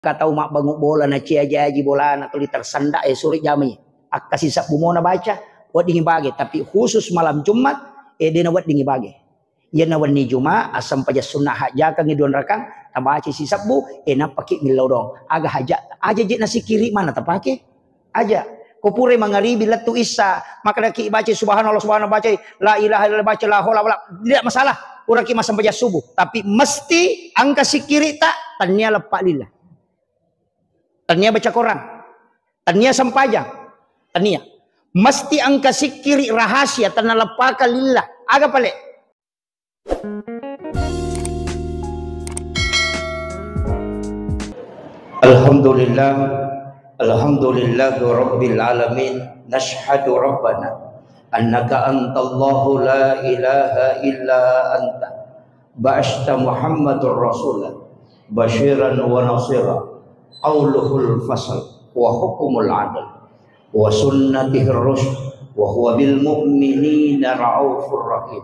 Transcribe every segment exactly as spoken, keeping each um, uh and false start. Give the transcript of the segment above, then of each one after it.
Engka tau mabbangung bola na ciaji-aji bolana tuli tersenda, eh, suri jamai. Akka sisebbu mona baca, weddingi bage. Tapi khusus malam Jumat, eh, dena weddingi bage. Iyana wenni Juma, assempajang sunna hajjakangngi dua rakang, tabaca sisebbu, eh, nappaki millau dong. Aga hajat, aja je nasikiri mana tapake? Aja. Ko pura mangaribi lettu Isya, maka daki baca subhanallah, subhanallah, baca la ilaha illallah, baca la haula wala, tidak masalah. Puraki massempajang subuh, tapi mesti engka sikiri ta, tania leppa lillah. Tania baca Quran. Tania sempajang. Tania. Mesti engka sikiri rahasia, tania leppaka lillah. Aga pale? Alhamdulillah, alhamdulillahi rabbil alamin. Nashhadu rabbana annaka antallahu la ilaha illa anta, ba'asta Muhammadur rasula basyiran wa nasira, qauluhul fasl wa hukmul adl wa sunnatihir rusyd wa huwa bil mu'minina raufur rahim.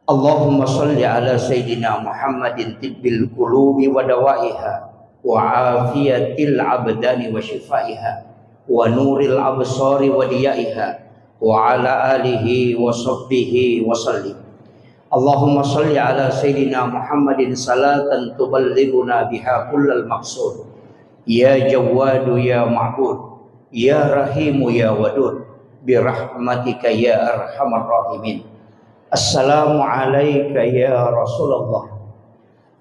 Allahumma shalli ala sayyidina Muhammadin tibbil qulubi wa dawaiha, wa afiyatil abdani wa shifaiha, wa nuril absari wa diyaiha, wa ala alihi wa sahbihi wa sallim. Allahumma shalli ala sayyidina Muhammadin salatan tuballighuna biha kullal maqsud. Ya Jawwadu ya Ma'bud, ya Rahimu ya Wadud, birahmatika ya arhamar rahimin. Assalamu alaika ya Rasulullah.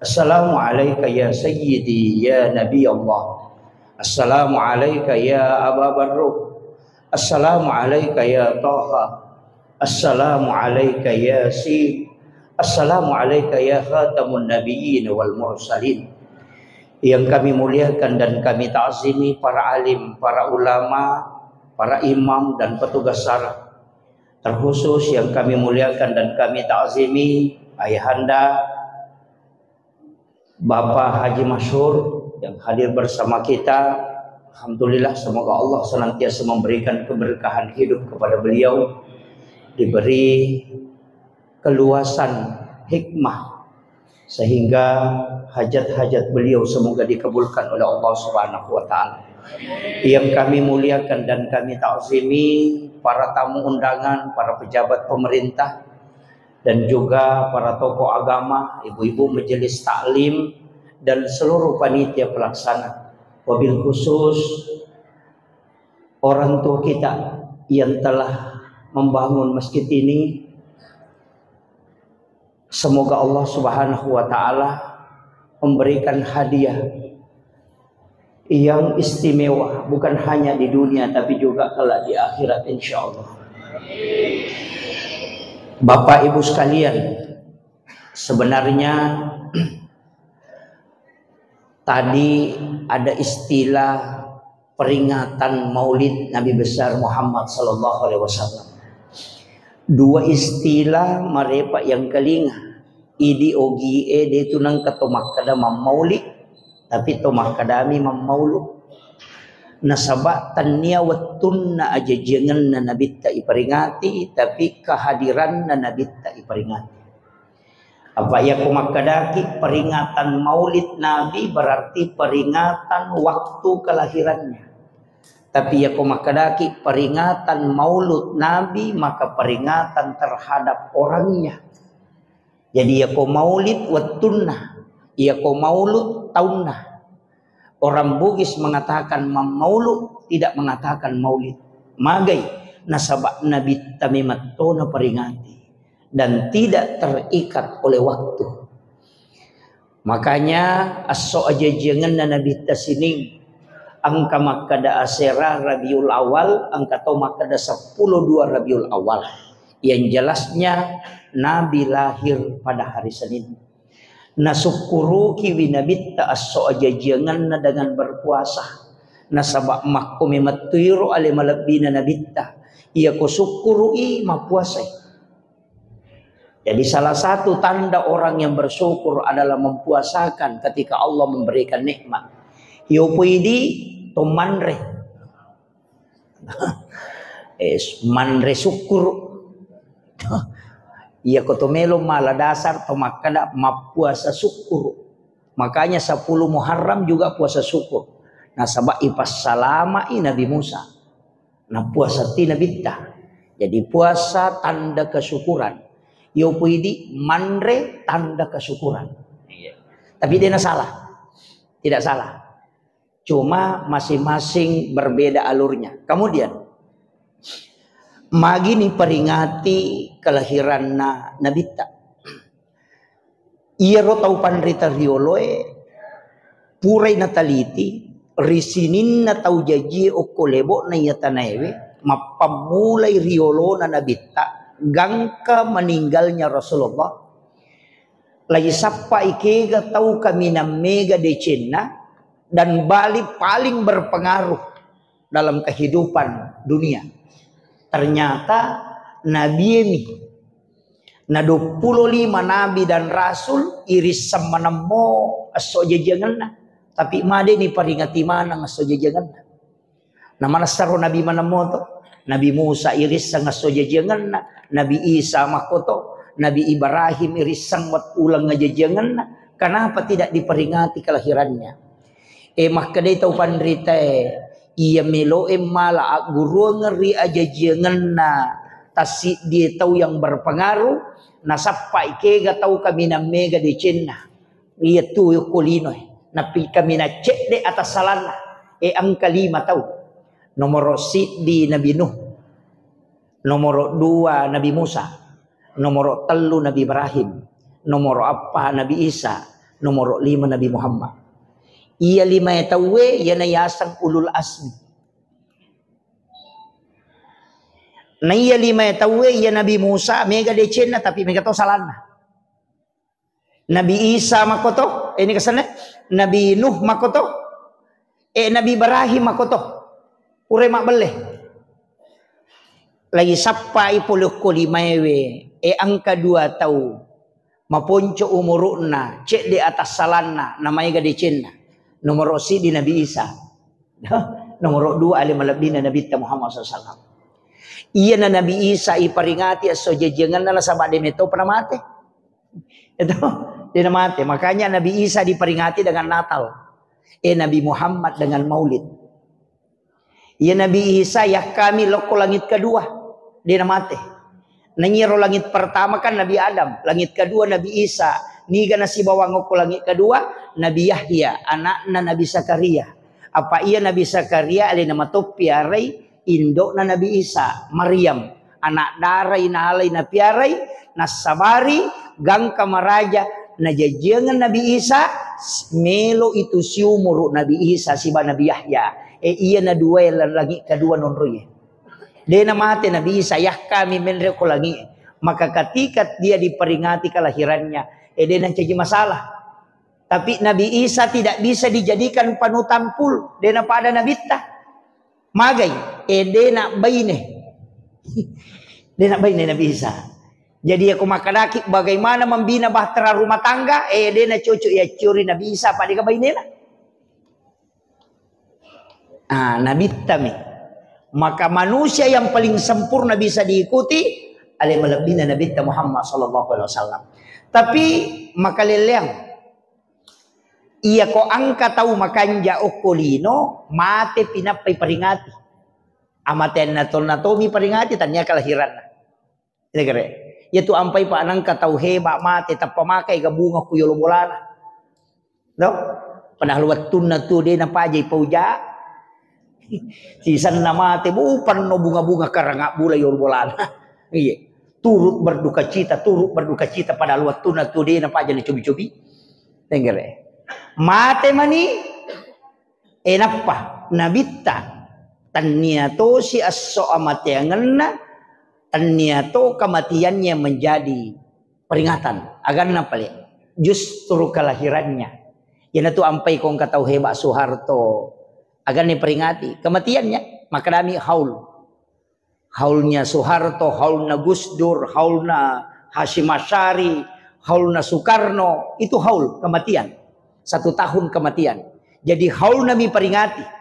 Assalamu alaika ya Sayyidi ya Nabi Allah. Assalamu alaika ya Aba Barruh. Assalamu alaika ya Taha. Assalamu alaika ya Yasin. Assalamu alaika ya Khatamun Nabiyyin wal Mursalin. Yang kami muliakan dan kami ta'zimi para alim, para ulama, para imam dan petugas syara. Terkhusus yang kami muliakan dan kami ta'zimi Ayahanda Bapak Haji Masyhur yang hadir bersama kita. Alhamdulillah, semoga Allah senantiasa memberikan keberkahan hidup kepada beliau, diberi keluasan hikmah, sehingga hajat-hajat beliau semoga dikabulkan oleh Allah Subhanahu wa Ta'ala. Yang kami muliakan dan kami ta'zimi para tamu undangan, para pejabat pemerintah, dan juga para tokoh agama, ibu-ibu majelis taklim, dan seluruh panitia pelaksana. Wabil khusus orang tua kita yang telah membangun masjid ini, semoga Allah Subhanahu wa Ta'ala memberikan hadiah yang istimewa, bukan hanya di dunia tapi juga kelak di akhirat, insya Allah. Bapak Ibu sekalian, sebenarnya tadi ada istilah peringatan Maulid Nabi Besar Muhammad sallallahu alaihi wasallam. Dua istilah marepa yang kelinga. Idi ogie de tu nengka to makkeda mammaulid, tapi to makkedami mammaulu. Nasaba tania wettunna ajajiangenna nabitta iperingati, tapi kehadiranna nabitta iperingati. Apa yako makkedaki peringatan maulid Nabi berarti peringatan waktu kelahirannya. Tapi yako makkedaki peringatan maulud Nabi, maka peringatan terhadap orangnya. Jadi yako maulid wettunna, yako maulud taunna. Orang Bugis mengatakan mammaulu, tidak mengatakan maulid. Magai, nasaba nabitta memettona peringati dan tidak terikat oleh waktu. Makanya esso ajajiangenna nabitta sining engka makkeda asera Rabiul Awal, engka to makkeda seppulo dua Rabiul Awal. Yang jelasnya Nabi lahir pada hari Senin. Nasukkurukiwi nabitta esso ajajiangenna dengan berpuasa. Nasaba makko memettuiro ale malebbina nabitta. Iyako sukkuru'i mappuasai. Jadi salah satu tanda orang yang bersyukur adalah mempuasakan ketika Allah memberikan nikmat. Yopoidi to manre. Eh, manre sukkuru. Iyako to melo mala dasar to makkeda mappuasa sukkuru. Makanya sepuluh Muharram juga puasa syukur. Nasaba ipassalama'i Nabi Musa. Nah, puasa ti Nabitta. Jadi puasa tanda kesyukuran. Yo puidi manre tanda kesyukuran. Iya. Tapi dia salah. Tidak salah. Cuma masing-masing berbeda alurnya. Kemudian, magi ni peringati kelahiranna Nabitta. Iyaro tau panrita rioloe purai nataliti, ri sininna tau jajie okko lebo'na iya tanaewe, mappammulai riolona Nabitta, gangka meninggalnya Rasulullah, lai sappai kega tau kaminang mega decenna dan bali paling berpengaruh dalam kehidupan dunia. Ternyata nabiemi. Na duappulo lima nabi dan rasul irisseng manemmo esso jajiangenna. Tapi madeni paringati maneng esso jajiangenna. Na manessaro nabi manemmo to. Nabi Musa irisseng esso jajiangenna, Nabi Isa makkoto, Nabi Ibrahim irisseng wet-, uleng jajiangenna. Kenapa tidak diperingati kelahirannya? E, makkedai tau panritae, iya meloe mala agguruang ri ajajiangenna tassiddie tau yang berpengaruh, nasappai kega tau kaminang mega decenna. Iya tu yokko linoe. Nappi kaminang cedde atassalanna. E, engka lima tau. Nomoro siddi Nabi Nuh. Nomoro dua Nabi Musa. Nomoro tellu Nabi Ibrahim. Nomoro eppa Nabi Isa. Nomoro lima Nabi Muhammad. Iya lima tauwe, iyana yaseng ulul azmi. Na iya lima tauwe, iya Nabi Musa, mega decenna, tapi mega to salanna. Nabi Isa makkoto, ini kesannya, Nabi Nuh makkoto, eh, Nabi Ibrahim makkoto. Pura mabbelle. Lagi sappai pole okko limaewe, eh, engka dua tau. Maponco umuru'na, cedde atassalanna, namaega decenna. Nomoro siddi Nabi Isa. Nomoro dua ale malebbina Nabitta Muhammad sallallahu alaihi wasallam. Iyana Nabi Isa iparingati esso jajiangenna nasaba de metto pernah mate. Itu, de namate. Makanya Nabi Isa diperingati dengan Natal. Eh, Nabi Muhammad dengan Maulid. Iya Nabi Isa yakkami lokko langit kedua, de namate. Nanyiro langit pertama kan Nabi Adam, langit kedua Nabi Isa. Niga nasibawang okko langit kedua, Nabi Yahya, anakna Nabi Zakaria. Apa iya Nabi Zakaria alena matoppi arai indokna Nabi Isa, Maryam. Anak darai nalai napiarai, nassabari gangka maraja, najajiangeng Nabi Isa, s-, melo itu siumuru Nabi Isa siba Nabi Yahya. E, iya na duae la-, langit kedua nonroie. De namate Nabi Isa, yakkami menre ko langit. Maka ketika dia diperingati kelahirannya, e, de nancaji masalah. Tapi Nabi Isa tidak bisa dijadikan panutan pul, de napada Nabitta. Magai, eh, de na baine. De na baine Nabi Isa. Jadi, aku makkadaki bagaimana membina bahtera rumah tangga, eh, de na cocok ya ciori Nabi Isa pada ke bainena. Ah, Nabitta mi. Maka manusia yang paling sempurna bisa diikuti, ale malebbina Nabitta Muhammad sallallahu alaihi wasallam. Tapi makaleleang, iya ko engka tau makanja okko lino, mate pinappai peringati. Amatenna tonna tomi peringati, tania kelahiranna. Iya kere. Iya tu ampai pa nengka tau heba mate, tappa makai ga bunga ku yolo bolana. No? Padahal wettunna tu de napajai pauja. Sisenna mate, bu, penno bunga-bunga karang abbula yolo bolana. Iya. Turut berduka cita, turut berduka cita, padahal wettunna tu de napaja nacobi-cobi. Tenggere. Mate mani, eh, nappa, Nabitta. Tania tosi esso amateangenna, tania to kematiannya menjadi peringatan. Aganna pale, justru kelahirannya. Iyanatu ampai kongka tau heba Soeharto. Aganna peringati kematiannya, makadami haul. Haulnya Soeharto, haulna Gus Dur, haulna Hasyim Asy'ari, haulna Soekarno, itu haul kematian. Satu tahun kematian. Jadi haulna mi peringati.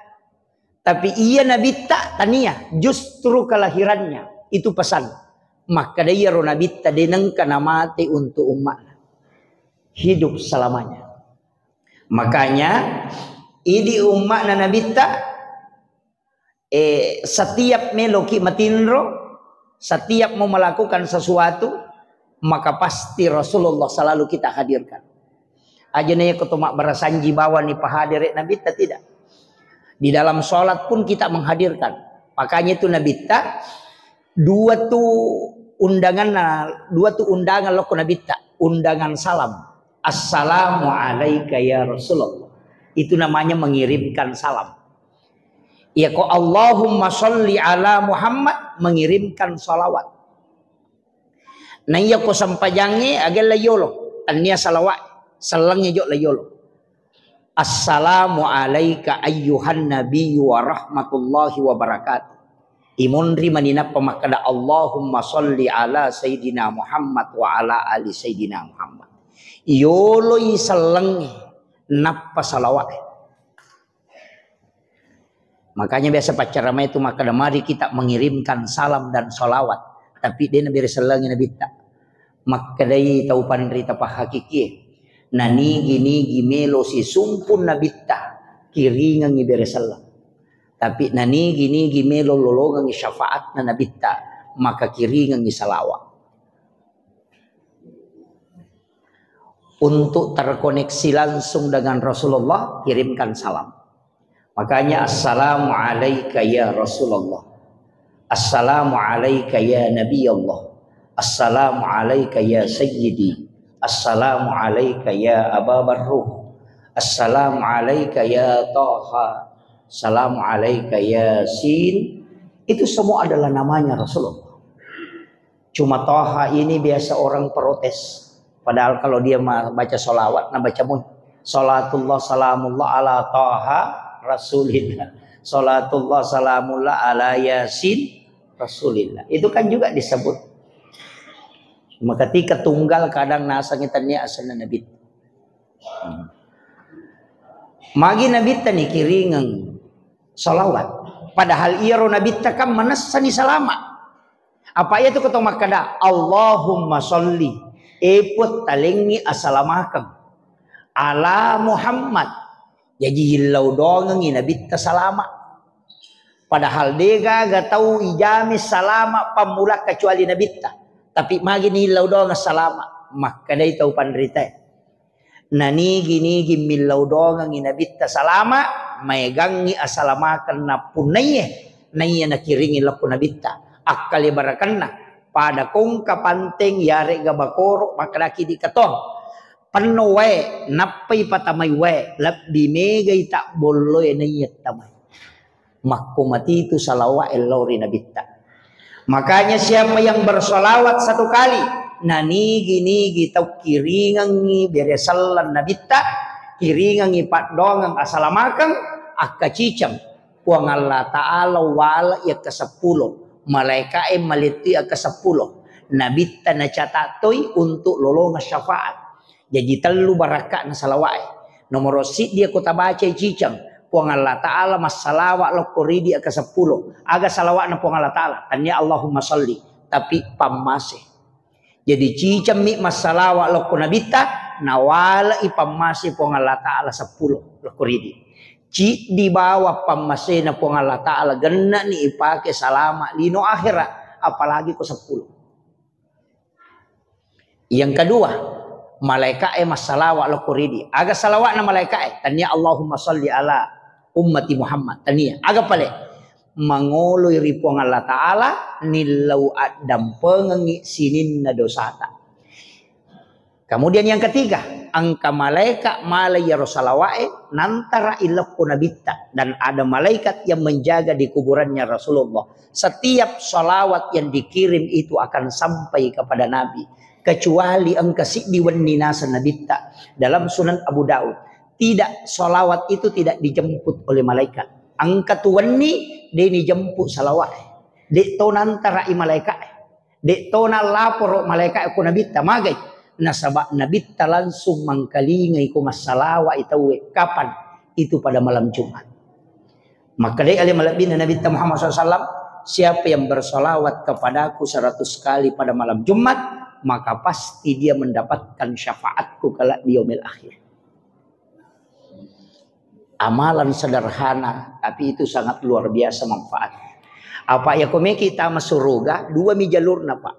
Tapi iya Nabitta tania, justru kelahirannya. Itu pesan. Makkada iyaro Nabitta de nengka namate untuk umma'na. Hidup selamanya. Makanya, idi umma'na Nabitta, eh, setiap meloki matinro, setiap mau melakukan sesuatu, maka pasti Rasulullah selalu kita hadirkan. Aja na iya ko to mabbarasanji bawani pahadere Nabitta, tidak. Di dalam sholat pun kita menghadirkan. Makanya itu Nabitta, dua tu undangan, dua tu undangan lokko Nabitta. Undangan salam. "Assalamu alaika ya Rasulullah." Itu namanya mengirimkan salam. Ya ko Allahumma sholli ala Muhammad, mengirimkan salawat. Na iya ko sempajangnge, agella yolo. Tannia salawat, sellengnge jo la yolo. "Assalamu alaika ayyuhan nabiyyu wa rahmatullahi wa barakatuh." Imonri maninappa makkeda, "Allahumma sholli ala Sayyidina Muhammad wa ala ali Sayyidina Muhammad." Yoloi sellengnge nappa salawat. Makanya biasa paccaramai itu makkeda, "Mari kita mengirimkan salam dan salawat." Tapi de nabere sellengnge Nabitta. Makkedai tau panrita pahakikie, "Nanigi-nigi melo sisumpun Nabitta, kiringengngi bere selleng. Tapi nanigi-nigi melo lolongengngi syafaatna Nabitta, maka kiringengngi salawat." Untuk terkoneksi langsung dengan Rasulullah, kirimkan salam. Makanya, "Assalamu alaika ya Rasulullah. Assalamu alaika ya Nabi Allah. Assalamu alaika ya Sayyidi. Assalamu alaika ya Aba Barruh. Assalamu alaika ya Taha. Assalamu alaika ya Sin." Itu semua adalah namanya Rasulullah. Cuma Toha ini biasa orang protes. Padahal kalau dia ma-, baca sholawat, nah baca mui. "Salatullah salamullah ala Toha Rasulillah. Salatullah salamullah ala Yasin Rasulillah." Itu kan juga disebut. Maka ketika tunggal kadang nasangi tania asalna Nabi. Hmm. Magi Nabitta ni kiringeng salawat. Padahal iyaro Nabitta kan manessani salama. Apa iya tu ketong makkeda, "Allahumma sholli." E Puang, talengngi asalamakeng. "Ala Muhammad." Jaji yillau doangengngi Nabitta salama. Padahal degaga tau ijami salama pammula kecuali Nabitta. Tapi magi ni yillau doangeng salama. Makkedai tau panritae. Nanigi-nigi millau doangengngi Nabitta salama, maegangngi asalamakeng nappunnaiye, naiya nakiringi lokko Nabitta. Akkale barakenna, pada kongka panteng yarega bakoro, makkedaki di ketong. Penno wae, nappai patamai wae, lebbi megai tabbolloe naiya tamai. Makko matitu salawat lao ri Nabitta. Makanya siapa yang bersolawat satu kali, nanigi-nigi tau kiringengngi bere selleng Nabitta, kiringengngi paddoangeng asalamakeng, akkaciceng, Puang Allah Ta'ala wala iya ke seppulo, malaika'e malettui ke seppulo, Nabitta nacata toi untuk lolongeng syafaat. Jaji tellu barakka'na salawa'e. Nomoro siddi ko tabacai ciceng, Puang Allah Ta'ala massalawa lokko ridi ke seppulo. Aga salawa'na Puang Allah Ta'ala? Tania Allahumma salli, tapi pammase. Jadi cicemmi massalawa lokko Nabitta, nawalai pammase Puang Allah Ta'ala seppulo lokko ridi. Ciddi bawang pammasena Puang Allah Ta'ala gennani ipake salama lino akhera, apalagi ko seppulo. Yang kedua, malaika'e massalawa lokko ridi. Aga salawa'na malaika'e? Tania Allahumma salli ala ummati Muhammad. Tania. Aga pale? Mangoloi ri Puang Allah Ta'ala, nillau addampengengngi sininna dosata. Kemudian yang ketiga, engka malaikat malai iyaro salawa'e nantara ilokko Nabitta, dan ada malaikat yang menjaga di kuburannya Rasulullah. Setiap salawat yang dikirim itu akan sampai kepada Nabi, kecuali engka siddi wenni naseng Nabitta. Dalam Sunan Abu Daud, tidak, salawat itu tidak dijemput oleh malaikat. Engka tu wenni de dijemput salawa'e, de to nantara i malaika'e. De'to nallaporo malaika ko Nabitta, magai? Nasaba Nabitta langsung mangkalingai ko massalawa'i tauwe. Kapan? Itu pada malam Jumat. Makkedai ale malebbina Nabitta Muhammad sallallahu alaihi wasallam, "Siapa yang bersalawat kepadaku seratus kali pada malam Jumat, maka pasti dia mendapatkan syafaatku kelak di yaumil akhir." Amalan sederhana, tapi itu sangat luar biasa manfaat. Apa ya komeki tama suruga, dua mi jalurna, Pak.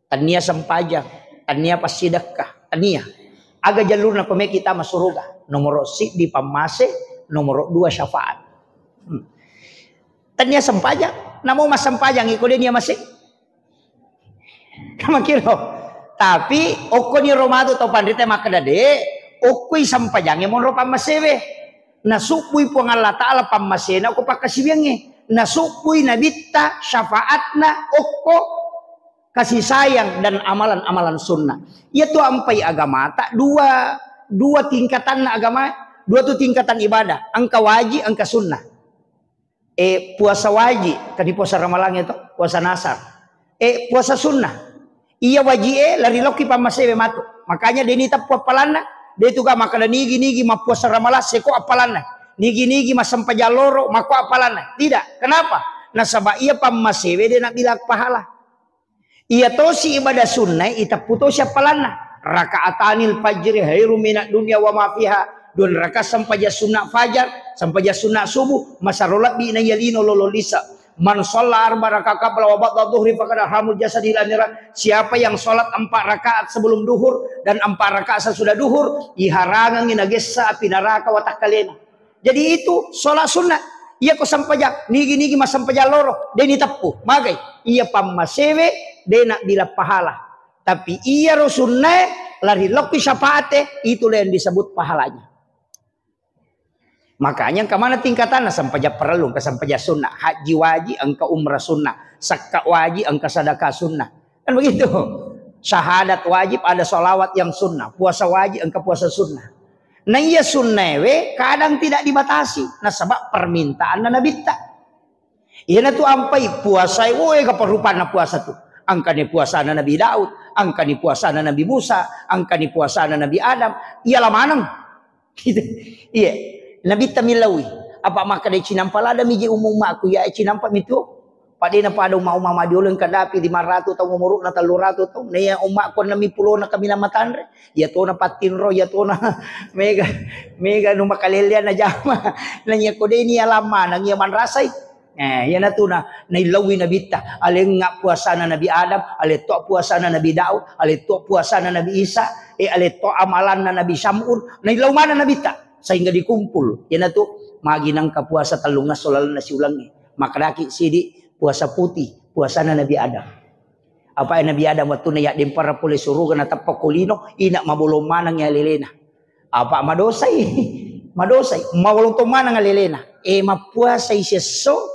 Tania sempajang, tania passidekka, tania. Aga jalurna komeki tama suruga? Nomoro siddi pammase, nomoro dua syafaat. Hmm. Tania sempajang, namo massempajang iko de nia mase. Kamakiro. Tapi okkoni ro matu tau panrita makkeda de, okkoi sempajangnge monro pammasewe. Nasubbui Puang Allah Ta'ala pammasena okko pakkasiwiangnge. Nasubbui nabitta syafaatna okko kasih sayang dan amalan-amalan sunnah. Iya tu ampai agamata dua, dua tingkatanna agama, dua tu tingkatan ibadah, engka wajib, engka sunnah. Eh, puasa wajib, kani puasa ramalang itu, puasa nasar. Eh, puasa sunnah. Iya wajib eh, lari lokki pammasewe matu. Makanya deni teppu appalanna, de tu ga makkeda nigi-nigi mappuasa ramalang seko appalanna. Nigi-nigi massempajang loro, mako appalanna. Tidak. Kenapa? Nasaba iya pammasewe de nabilang pahala. Iya tosi ibadah sunnah, iteppu tosi appalanna. Rakaatanil fajri khairum minad dunya wa ma fiha. Dua rakaat sempajang sunnah fajar, sempajang sunnah subuh, masaro lebbi na iya lino lolo lisa. Man shalla arba rakaat qabla wa ba'da dhuhri faqad ahamul jasadi ila niran. Siapa yang sholat empat rakaat sebelum duhur dan empat rakaat sesudah duhur, iharangangi nagessa api neraka watakkalena. Jadi itu sholat sunnah. Iya ko sempajang, nigi-nigi massempajang loro, deni teppu. Magai, iya pammasewe, dena bila pahala. Tapi iya ro sunnae, lari lokki syafaate, itulah yang disebut pahalanya. Makanya engka mana tingkatanna sempajang parellu, engka sempajang sunnah, haji wajib, engka umrah sunnah, sakka wajib, engka sadaka sunnah. Kan begitu. Syahadat wajib, ada salawat yang sunnah, puasa wajib, engka puasa sunnah. Nah iya sunnaewe kadang tidak dibatasi, nasaba permintaanna nabitta. Iyanatu ampai puasae, woe, kaparupanna puasa tu. Angkani puasana Nabi Daud, angkani puasana Nabi Musa, angkani puasana Nabi Adam. Iyalah maneng. Gitu. Iya. Nabitta millaui. Apa makkeda cinampa lada miji ummu ummaku, ya cinampa mitu. Padena pada umma-umma madiolo engka dapi lima ratu taung, umuru'na tellu ratu taung. Naiya ummaku enneng pulona kaminang matanre. Iya tona pattinro, iya tona mega, mega nu makalelleang najama. Naiya ko deni alamma, nang iya manrasai. Eh, iyanatu na, naillauwi nabitta. Alengnga puasana Nabi Adam, aletto puasana Nabi Daud, aletto puasana Nabi Isa, eh, aletto amalanna Nabi Syam'un. Naillau mana nabitta. Sehingga dikumpul. Iyanatu magi nangka puasa tellungesso lalenna siulengnge. Makkedaki sidi puasa putih, puasana Nabi Adam. Apa Nabi Adam wettunna yaddempara pole suruga nateppa ko lino, ina mabolong maneng alelena. Apa madosai? Madosai. Mabolong to maneng alelena. Eh, mappuasai siesso,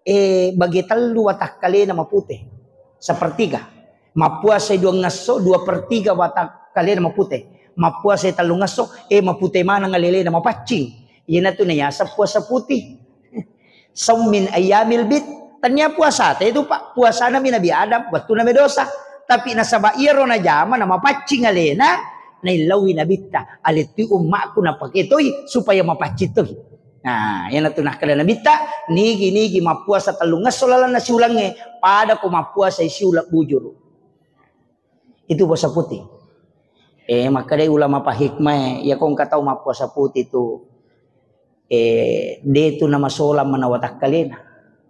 eh, bage tellu watakkalena mapute. Sepertiga. Mappuasai duangesso, dua per tiga watakkalena mapute. Mappuasai tellungesso, eh, mapute maneng alelena, mapaccing. Iyanatu nayaseng puasa putih. Saum min ayyamil bid. Tania puasata itu, Pak. Puasana mi Nabi Adam, wettunna medosa. Tapi nasaba iyaro najama, namapaccing alena, naillauwi nabitta. Alettui ummaku napake toi supaya mapaccing toi. Nah, iyanatu nakkeda nabitta, nigi-nigi mappuasa tellungesso lalenna siulengnge, pada ko mappuasa siuleng bujuru. Itu puasa putih. Eh, makkedai ulama pahikmae, iya ko engka tau mappuasa putih tu, eh, de tu namasolang manawa takkalena.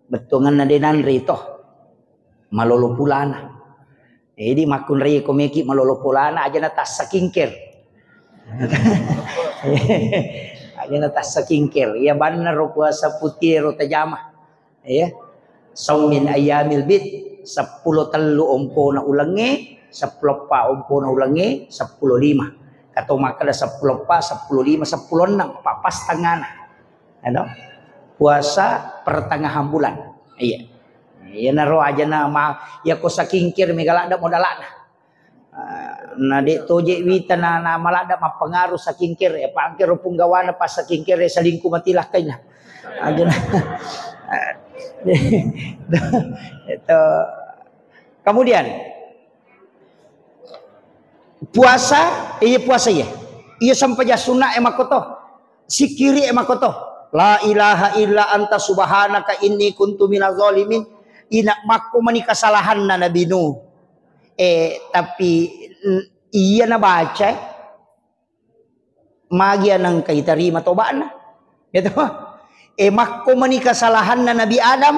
Bettuanganna de nanre to. Malolo pulana. Jadi makkunrai ko meki malolo pulana aja na tassa kingker. Aja na tassa kingker. Iya banna ro puasa putih ro tajama. Iya. Saum min ayyamil bid, seppulo tellu ompona ulengnge, seppulo eppa ompona ulengnge, seppulo lima. Kato makkeda seppulo eppa, seppulo lima, seppulo enneng, apa pas tengana. Anu, puasa pertengahan bulan. Iya. Iyanaro aja na ma, iya ko sakingkir mega ladde modalana. Ah, na de toje wita na, na maladda mappengaruh sakingkir, ya, pangkero punggawana pas sakingkir, ya, selingkuh mati lakkaina. Aja na. Itu. Kemudian, puasa, iya puasa iya. Iya sampajang sunna e makoto. Sikiri e makoto. La ilaha illa anta subhanaka inni kuntu minaz zalimin. Ina makko mani kasalahanna Nabi Nuh. Eh, tapi, mm, iya nabaca, eh, magi anengka itarima toba'na. Gitu. Eh, makko mani kesalahanna Nabi Adam,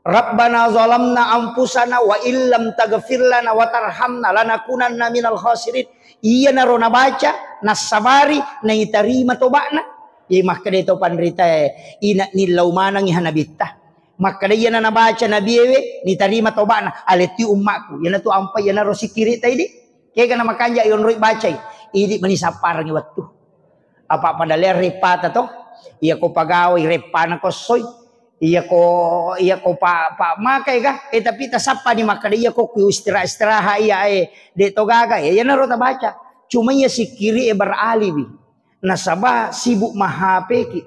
"Rabbana zalamna anfusana wa illam taghfir lana wa tarhamna lanakunanna minal khasirin." Iyanaro nabaca, nassabari, naitarima toba'na. Jadi makkeda to panritae, ina nillau manengi ha nabitta. Makkeda iyana nabaca nabiewe, nitarima toba'na, aletti ummakku. Iyanatu ampai iyanaro sikkiri taidi. Kega namakanja yonroi bacai. Idi mani sapparengi wettu. Apa pada lea reppata to. Iya ko pagawai reppana kossoi. Iya ko, iya ko pa, pa makai ga. Eh, tapi tasappa ni makkeda iya ko ku istirahat-istirahat iya, eh, de to gaga. Ya, iyanaro tabaca. Cuma iya sikkiri e beralih wi. Nasaba sibuk ma-H P ki.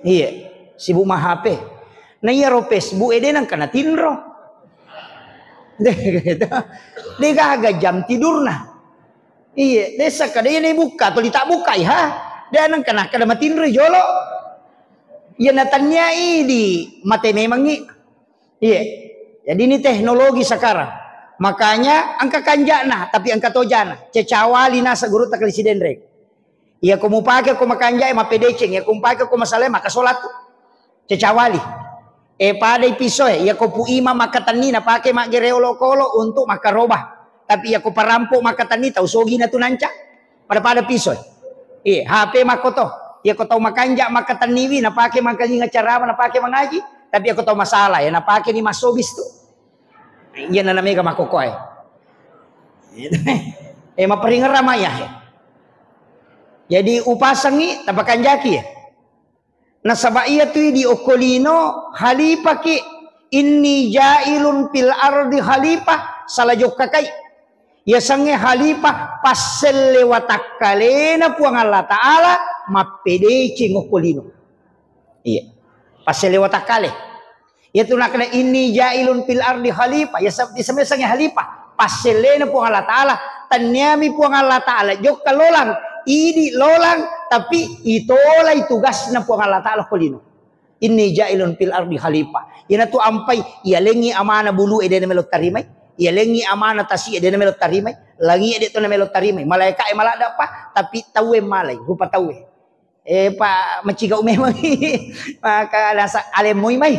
Iya, sibuk ma-H P. Na iyaro Facebook e de nengka natinro. De gaga jam tidurna. Iya, de sakkeda iya nibukka atau ditabukkai ha. De nengka nakkeda matinro jolo. Iya natanniai di mate memangi. Iya. Jadi ini teknologi sekarang. Makanya engka kanjana, tapi engka tojana. Cecawali nasa guru taklisi denre. Iya ko mupake ko makanjai mappedeceng, iya ko mupake ko masalae maka solat tu. Cecawali. Eh, padai pisoe, iya ko pu imam makkatenni napake maggere olokolo untuk makkaroba. Tapi iya ko parampo makkatenni tau sogi na tu nanca. Pada-pada pisoe. Iya, H P makkoto. Iya ko tau makanja makkatenniwi napake mangkalinga carama napake mangaji. Tapi iya ko tau masalah ya napake ni masobis tu. Iya nana mega makkokoe. Eh, maperingerang maya. Jadi upasangi tapakanjaki ya. Nasaba iya tu di okko lino halipaki, inni jailun fil ardi halipah, sala jokkakai. Yasengnge halipah passelle watakkalena Puang Allah Ta'ala mappedeceng okko lino. Iya. Passelle watakkale. Iyatu nakkeda inni jailun fil ardi khalifah, ya sab-, disemesangngi khalifah. Passellena Puang Allah Ta'ala, tanniami Puang Allah Ta'ala jokka lolang, idi lolang, tapi itolai tugasna Puang Allah Ta'ala ko lino. Inni jailun fil ardi khalifah. Iyanatu ampai, iyalengi amana bulu e dena melo tarimai, iyalengi amana tasi e dena melo tarimai, langi e de to na melo tarimai, malaika e maladda pa, tapi tauwe malai, rupa tauwe. Eh, Pak, macigau memang. Maka nasa alemmoi mai.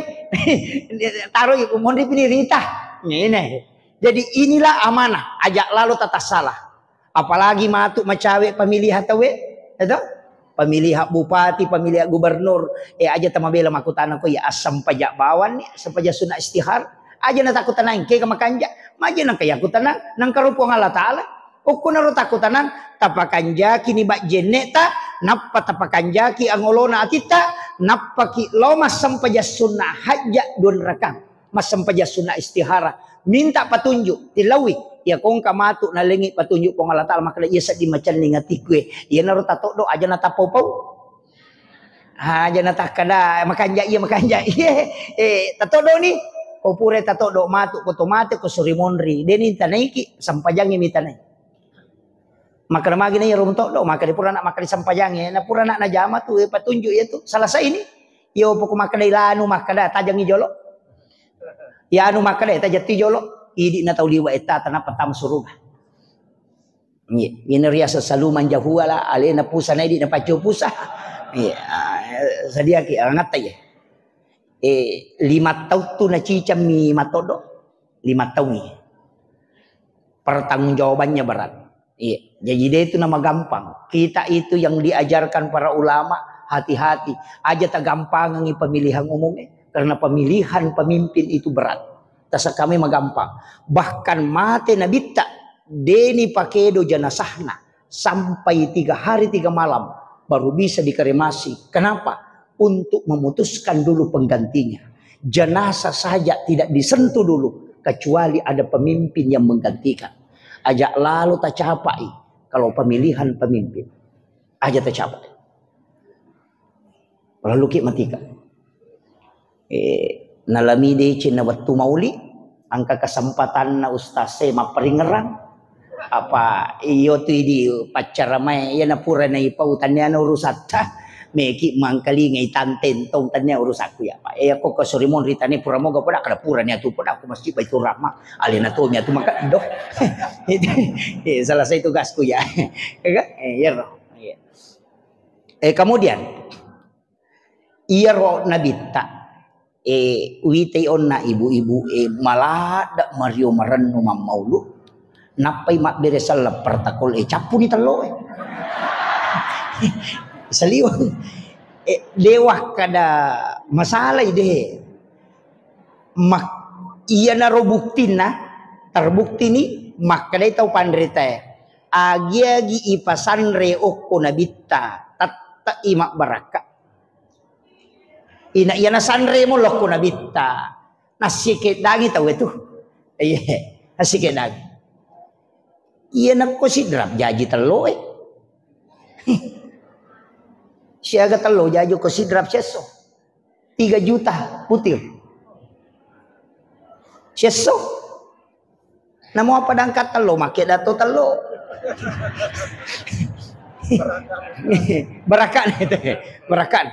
Taroi monri pini rita. Ini. Jadi inilah amanah. Ajak lalu tata salah. Apalagi matu macawe pemilihan tawe, itu? Pemilihan bupati, pemilihan gubernur. Eh, aja tamabela makutana ko ya asam pajak bawang ni, asam pajak sunat istihar. Aja na takutanang, kega makanja. Maja nang kaya kutanang, nang karupuang Allah Ta'ala. Okkonaro takkutanang, tapakanjakini bajjenne'ta, nappa tapakanjaki angolona atitta, nappaki lao massempajang sunna hajja dua rakang, massempajang sunna istihara, minta patunjuk, tilaui, iya kongka matu nalengi patunjuk Puang Allah Ta'ala, makkeda iya sedding macenning atikue, iyanaro tatoddo aja natappau-pau. Aja natakkada, makanja iya, makanja iya. Eh, tatoddo ni. Ko pura tatoddo matu, ko to mate, ko suri monri. Deni tanaiki, sempajangi mi tanai. Makkeda magi na iyaro mutoddo, makkeda pura nak makkeda sempajangi. Na pura nak najama tu, eh, patunjuk iya tu. Selesai ni. Iyo poko makkeda ilanu makkeda, tajangi jolo. Iya anu makkeda, tajatti jolo. Idi na tau liwa etta, tanapa tama suruga. Iya, ini riaseng salumang jahuala, alena pusa na idi na paccu pusa. Iya, sadiaki angatta ya. Eh, lima taung tu nacicammi matodo. Lima taung. Pertanggungjawabannya berat. Iya, jadi dia itu nama gampang. Kita itu yang diajarkan para ulama, hati-hati. Aja tagampangangi pemilihan umumnya. Karena pemilihan pemimpin itu berat. Tasakkami magampang. Bahkan mate nabitta, deni pakedo jenazahna sampai tiga hari tiga malam baru bisa dikremasi. Kenapa? Untuk memutuskan dulu penggantinya. Jenazah saja tidak disentuh dulu kecuali ada pemimpin yang menggantikan. Ajak lalu tacapai kalau pemilihan pemimpin. Aja tacapai. Lalu ki matika. Eh, nalami deceng na wettu mauli, engka kesempatanna ustaz e mapparingerang. Apa iyo tu idi paccara mai, iya na pura na ipau tannia na urusatta, meki mangkalingai tanteng tong tannia urusakku ya, Pak. Eh, ko ke suri monri tania pura moga pada kada pura nia tu pada aku masjid Baitur Rahmah. Alena to nia tu maka doh. Eh, selesai tugasku ya. Ya kan? Eh, iya roh. Iya. Eh, kemudian, iyaro nabitta, eh, uwitai onna ibu-ibu, eh, maladda mario marennu mammaulu, nappai mabbere selleng protokol, eh, cappuni tello, eh. Saliweng. Eh, dewa kada masalai deh. Mak-, iyanaro buktinna, terbuktini makkedai tau panritae, agi-agi ipasanre okko nabitta, tette'i mabbarakka. Ina iyana sanremo lokko nabitta, nassikeddangi tau itu. Iya, nassikeddangi. Iya nakko sidrap jaji tello, eh. Siaga tello jaji ko sidrap sesso. Tiga juta putir. Sesso. Namo apa dangkat tello, make dato tello. Barakan itu. Barakan.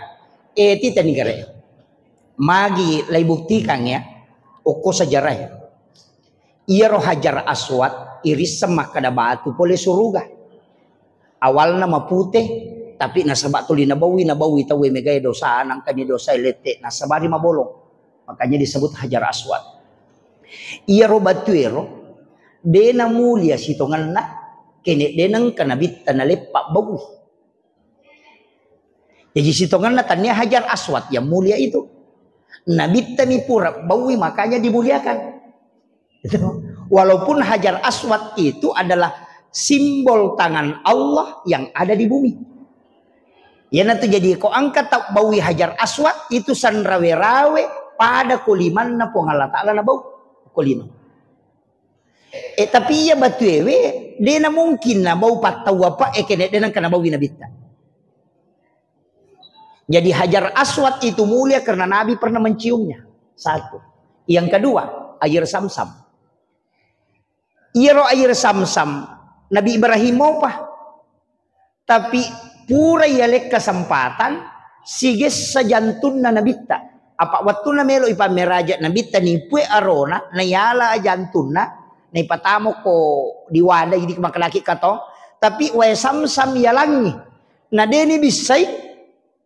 Eh, tita ni gare. Magi lai buktikan ya. Okko sejarah ya. Iyaro Hajar Aswad irisseng makkeda batu pole suruga. Awalna mapute, tapi nasaba tuli nabaui, nabaui tauwe megae dosa, nangkani dosa lette, nasabari mabolong. Makanya disebut Hajar Aswad. Iyaro batuero, de namulia sitongenna, kene de nengka nabitta naleppa baui. Jadi sitongenna tania Hajar Aswad yang mulia itu. Nabitta mi pura baui, makanya dimuliakan. Itu. Walaupun Hajar Aswad itu adalah simbol tangan Allah yang ada di bumi. Iyanatu jadi ko engka tau baui Hajar Aswad itu sanrawe-rawe pada ko limanna Puang Allah Ta'ala nabau. Ko lino. Eh, tapi iya batuewe, de na mungkin nabau pattau apa, eh, kene de nengka nabaui nabitta. Jadi Hajar Aswad itu mulia karena Nabi pernah menciumnya. Satu. Yang kedua, air Samsam. Iyaro air Samsam, Nabi Ibrahim mopa. Tapi pura yaleng kesempatan, sigessa jantunna nabitta. Apa wettunna melo ipammeraja nabitta nipue arona, nayala jantunna, naipatamo ko di wadah, jadi makalaki katong. Tapi wae Samsam yalangi. Na deni bissai,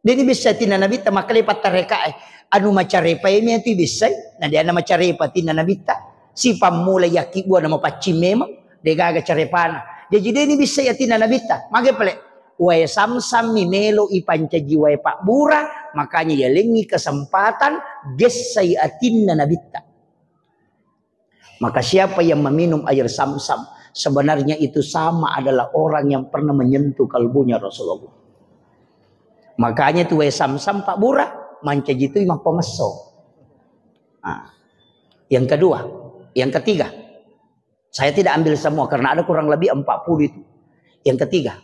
deni bissai tinna nabitta makkeda pattarekae. Anu macarepa emi tu bissai, na de ana macarepa tinna nabitta. Sipammula yakkibua na mapaccing memang, degaga carepana. Jaji deni bissai atinna nabitta. Mage pale, wae Samsam mi melo ipancaji wae pabbura, makanya yalengi kesempatan gessai atinna nabitta. Maka siapa yang meminum air Samsam, sebenarnya itu sama adalah orang yang pernah menyentuh kalbunya Rasulullah. Makanya tu wae Samsam pabbura, mancaji tu mappamesso. Nah, yang kedua, yang ketiga, saya tidak ambil semua karena ada kurang lebih empat puluh itu. Yang ketiga,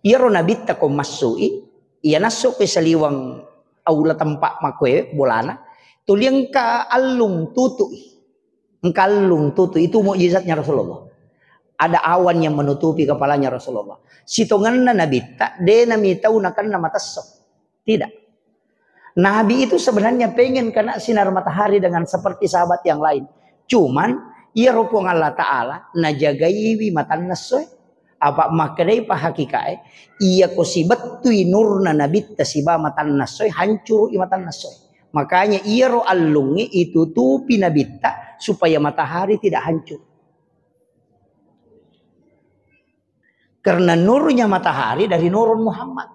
iyaro nabitta ko massui, iya nasso pe saliweng aula tempat makoe bolana, tuli engka allung tutui. Engka allung tutu, itu mukjizatnya Rasulullah. Ada awan yang menutupi kepalanya Rasulullah. Sitongenna nabitta, de nami tau nakenna matesso. Tidak. Nabi itu sebenarnya pengen kena sinar matahari dengan seperti sahabat yang lain. Cuman, iya Puang Allah Ta'ala najagaiwi matanna essoe. Apa makkedai pa hakikae, iya ko sibettui nurna nabitta siba matanna essoe, hancuru i matanna essoe. Makanya iyaro allungnge itutupi nabitta supaya matahari tidak hancur. Karena nurnya matahari dari nurun Muhammad.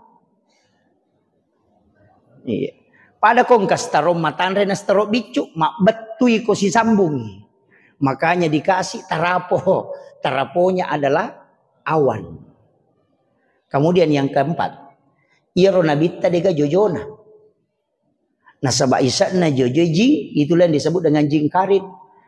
Iya. Pada ko engka setaro matanre na setaro biccu, mabbettui ko sisambungi. Makanya dikasih tarapo. Taraponya adalah awan. Kemudian yang keempat, iyaro nabitta dega jojona. Nasaba ise'na jojo jing, itulah yang disebut dengan jing karin.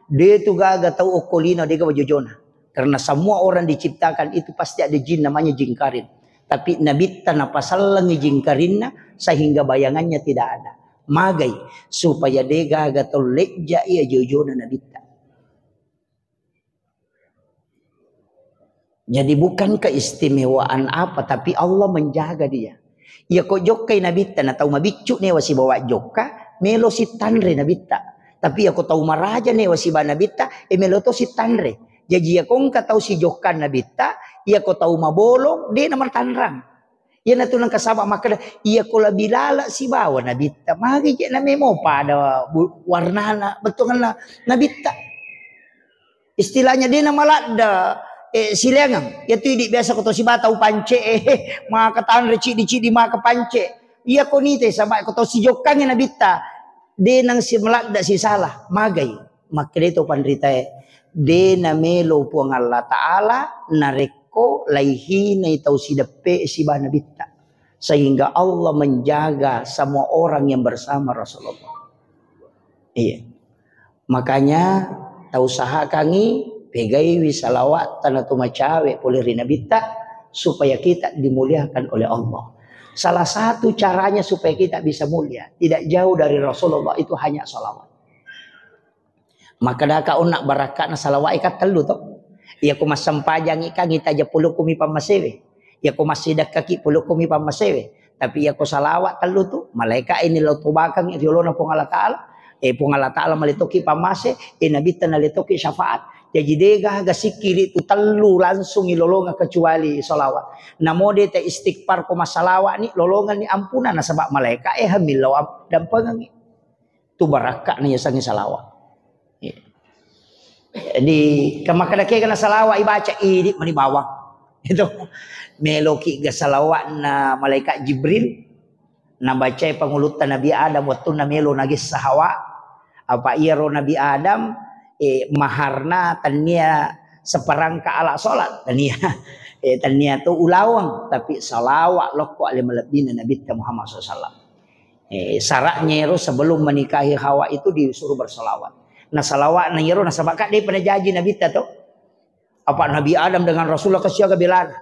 De tu gaga tau okko lino dega jojona. Karena semua orang diciptakan itu pasti ada jin namanya jing karin. Tapi nabitta napasellengi jing karinna sehingga bayangannya tidak ada. Magai supaya de gaga tau lejja iya jojona nabitta. Jadi bukan keistimewaan apa, tapi Allah menjaga dia. Iya ko jokkai nabitta na tau mabiccu newa sibawa jokka, melo sitanre nabitta. Tapi iya ko tau maraja newa siba nabitta, e melo to sitanre. Jaji iya ko engka tau sijokka nabitta, iya ko tau mabolong, de na matanrang. Iyanatu nengka saba' makkeda, iya ko lebih laleng sibawa nabitta, magi je' namemo pada bu-, warnana, bettuanna nabitta. Istilahnya de' namaladde, eh, sileangeng. Iyatu idi' biasa ko to siba tau pance, eh, maka tanre cidi-cidi maka pance. Iya ko nite saba' ko to sijokkangi nabitta, de' nang simaladde sisala, magai. Makkeda to panritae, de' namelo Puang Allah Ta'ala narekko laihinai tau sideppe siba nabitta. Sehingga Allah menjaga semua orang yang bersama Rasulullah. Iya. Makanya, tausahakangi pegaiwi salawat tana tu macawe pole ri nabitta, supaya kita dimuliakan oleh Allah. Salah satu caranya supaya kita bisa mulia, tidak jauh dari Rasulullah, itu hanya salawat. Makkedaka onna barakka'na salawat kan tellu to. Iya ko massempajangi kan itaja pulukumi pammasewe. Iya ko massidekkaki pulukumi pammasewe. Tapi iya ko salawat tellu tu, malaika ini lo tobakangi riolona Puang Allah Ta'ala. Eh, Puang Allah Ta'ala maletoki pammase, eh, nabitta naletokki syafaat. Jadi degaga sikkiri tu tellu langsung ilolonga kecuali salawat. Namo de' ta istighfar ko masalawat ni lolongan ni ampuna nasaba' malaika eh hamillau am-, dampengangi. Tu barakka'na yasengnge salawat. Iya. Di kemakkeda kegana salawat ibaca, idi' mani bawang. Itu. Meloki ga salawatna malaikat Jibril, nabacai pangulutta Nabi Adam wettunna melo nagessa Hawa. Apa iyaro Nabi Adam, eh, maharna tennia seperangkat alat sholat, tennia. Eh, tennia tu ulaweng, tapi salawat lokko ale malebbina Nabitta Muhammad sallallahu alaihi wasallam. Eh, syaratnya ero sebelum menikahi Hawa itu disuruh bersalawat. Nah, salawat na ero nasaba' kan de' pernah jaji Nabitta to. Apa Nabi Adam dengan Rasulullah kasiaga belana.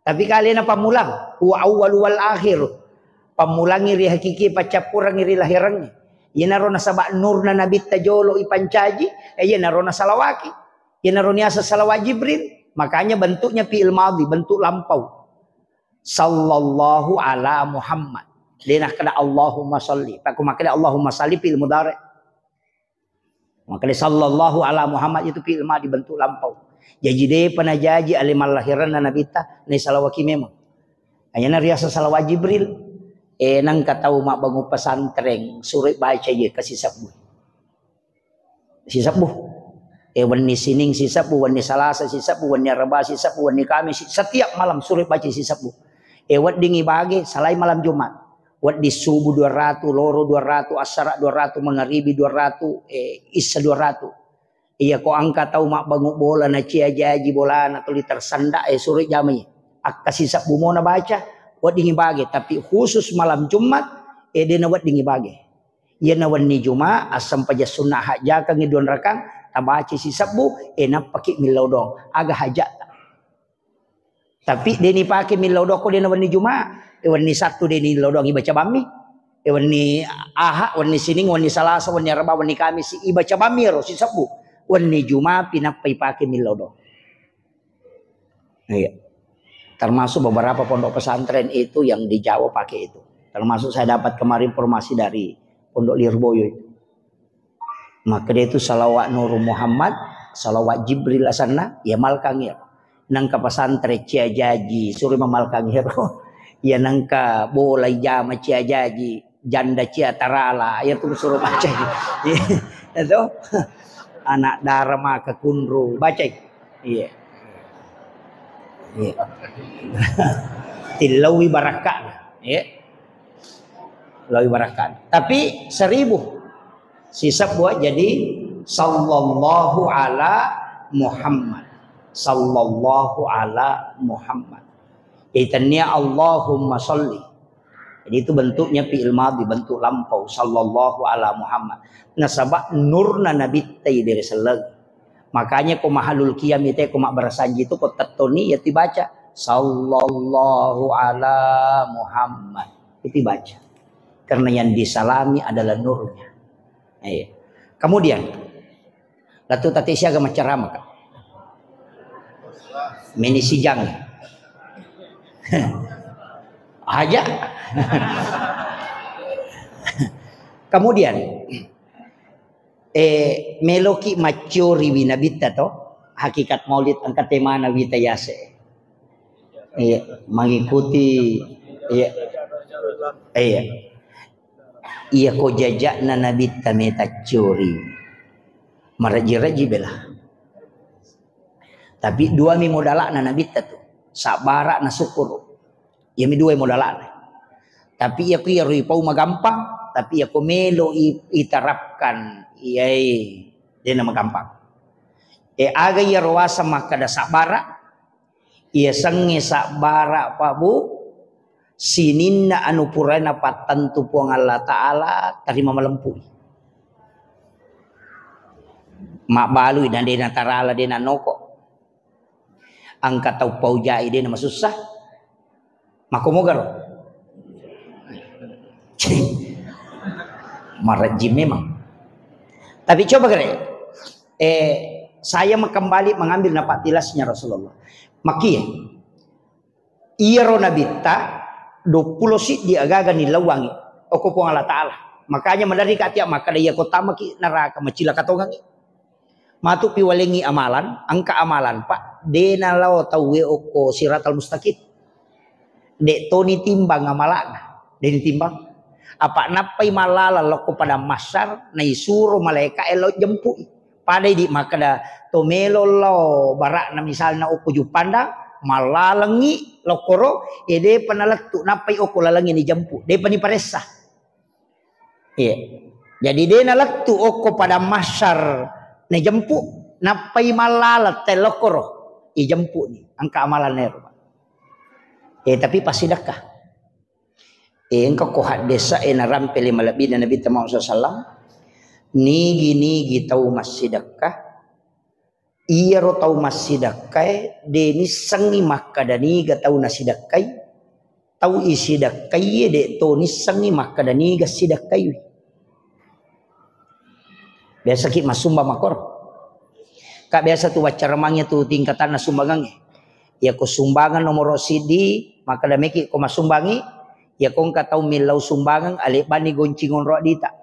Tapi kalena pammulang, huwa awwalu wal akhir. Pammulangi ri hakiki paccappurangi ri lahirangnge. Iyanaro nasaba' nurna Nabitta jolo ipancaji, eh, iyanaro nasalawaki. Iyanaro niasa salawat Jibril. Makanya bentuknya fi'il madhi, bentuk lampau. Sallallahu ala Muhammad. De' nakkeda Allahumma salli. Pakku makkeda Allahumma salli fi'il mudhari. Makkeda sallallahu ala Muhammad itu fi'il madhi bentuk lampau. Jaji de'pa najaji ale mallahiranna Nabitta, naisalawaki memang. Hanyana riasa salawat Jibril. Eh, nengka tau mabbangung pesantren, suroi baca je kasi sebbu. Sisebbu. Eh, wenni Sining sisebbu, wenni Salasa sisebbu, wenni Araba sisebbu, wenni Kamis si-, setiap malam suroi baca sisebbu. Eh, weddingi bage, salai malam Jumat. Wedding subuh dua ratu, loro dua ratu, assara dua ratu, mangaribi dua ratu, eh, issa dua ratu. Iya ko engka tau mabbangung bola na cia jaji bolana tuli tersanda, eh, suroi jamai. Akka sisebbu mona baca, weddingi bage, tapi khusus malam Jumat, eh, de'na weddingi bage. Iyana wenni Juma, assempajang sunna hajjakangngi duanrakang, tabaci sisebbu, eh, nappaki millau doang. Aga haja'ta. Tapi de'ni pake millau doang ko de'na wenni Juma, eh, wenni Sattu de'ni millau doang ibaca bammi. Eh, wenni Aha, wenni Sining, wenni Salasa, wenni Araba, wenni Kamis, ibaca bammi ero sisebbu. Wenni Juma pinappa ipake millau doang. Iya. Termasuk beberapa pondok pesantren itu yang di Jawa pakai itu. Termasuk saya dapat kemarin informasi dari Pondok Lirboyo itu. Maka dia itu salawat Nurul Muhammad, salawat Jibril asanna, ya malkang ya. Nangka pesantren cia jaji, suruh memalkang ya. Ya nangka bola jama cia jaji. Janda cia tarala, iya tu suruh bacai. Iya, itu. Anak dara maka kunru, bacai. Iya. Iya. Tillaui barakka. Iya. Laui barakka. Tapi seribu. Sisebbu jadi sallallahu ala Muhammad. Sallallahu ala Muhammad. Jadi tennia Allahumma salli. Jadi itu bentuknya fi'il madhi, bentuk lampau, sallallahu ala Muhammad. Nasaba nurna Nabitta iberre selleng. Makanya ko mahalul qiyam itu, ko mabbarasanji itu, ko tettoni ya dibaca, sallallahu ala Muhammad. Itu dibaca. Karena yang disalami adalah nurnya. Iya. Kemudian, Latu tati siaga maccarama, Kak. Meni sijang. Aja. Kemudian, eh, meloki maccori wi Nabitta to, hakikat maulid engka temana wita yase. Iya, mengikuti Iya. Iya. Iya ko jajakna Nabitta metaccuri. Maraji-raji bela. Tapi duami modala'na Nabitta tu. Sabbara na sukkuru. Iyami dua modala'na. Tapi iya ku iyaro ipau magampang, tapi iya ko melo i-, iterapkan, iyai dena magampang. E, aga iyaro waseng makkeda sabbara, iya sengnge sabbara, Pak Bu, sininna anu purae napattentu Puang Allah Ta'ala, tarima malempui. Mabbalui na dena tarala, dena noko. Engka tau paujai dena masussa. Makkomogaro. Marejji memang. Tapi coba kere, eh, saya kembali mengambil napak tilasnya Rasulullah. Makkie, iyaro Nabitta, dua puluh siddi agaga nilauangi, okko Puang Allah Ta'ala. Makanya maderri ka tia makkeda, iya ko tamaki neraka, macilaka tongangi. Matu piwalengi amalan, engka amalan, Pak, dena lao tauwe okko siratal mustaqim. Dek toni timbang amalana, deni timbang. Apa nappai malala lokko padang mahsyar, naisuro malaika e lao jempui. Pada idi makkeda to melo lao barakna misalna okko Juppandang, malalengi lokkoro, e depa nalettu, nappai okko lalengi ni jempu, depa ni paressa. Iya. Jadi de nalettu okko padang mahsyar najempu, nappai mallala tellokkoro, ijempuni. Engka amalan ero. Eh, tapi passidekka. Eh, engka ko haddesa e narampe le malebbina Nabi Muhammad sallallahu alaihi wasallam. Nigi-nigi tau massidekka, iyaro tau massidekkae, de nissengngi makkeda niga tau nasidekkai, tau isidekkaie, de to nissengngi makkeda niga sidekkaiwi. Biasaki massumbang makkoro. Ka biasa tu waccaramang tu tingkatanna sumbangangnge. Iya ko sumbangan nomoro siddi, makkeda meki ko massumbangi, iya ko engka tau millau sumbangan, alebbanni goncing onro dita.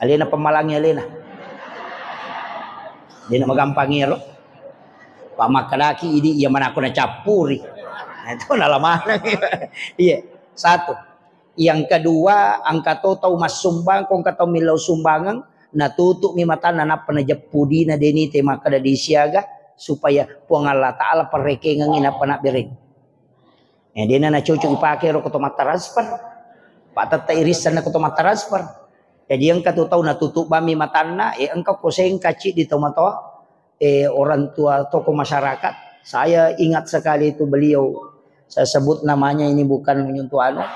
Alena pemmalangi alena. Dena magampangi ero. Pak makkedaki idi iya manako nacappuri. Nah, itu nala maneng. Iya, satu. Yang kedua, engka to tau massumbang, ko engka tau millau sumbangan, natutu'mi matanna nappa najeppu dina deni te makkeda disiaga supaya Puang Allah Ta'ala perrekengengi nappa nabbereng. Eh, dena nacocok ipake ro ko to mattransfer. Pak tette irissenna ko to mattransfer. Jadi engka tu tau natutup bammi matanna, eh, engka ko sengka ciddi tau matoa, eh, orang tua tokoh masyarakat. Saya ingat sekali itu beliau, saya sebut namanya ini bukan menyentuh anu,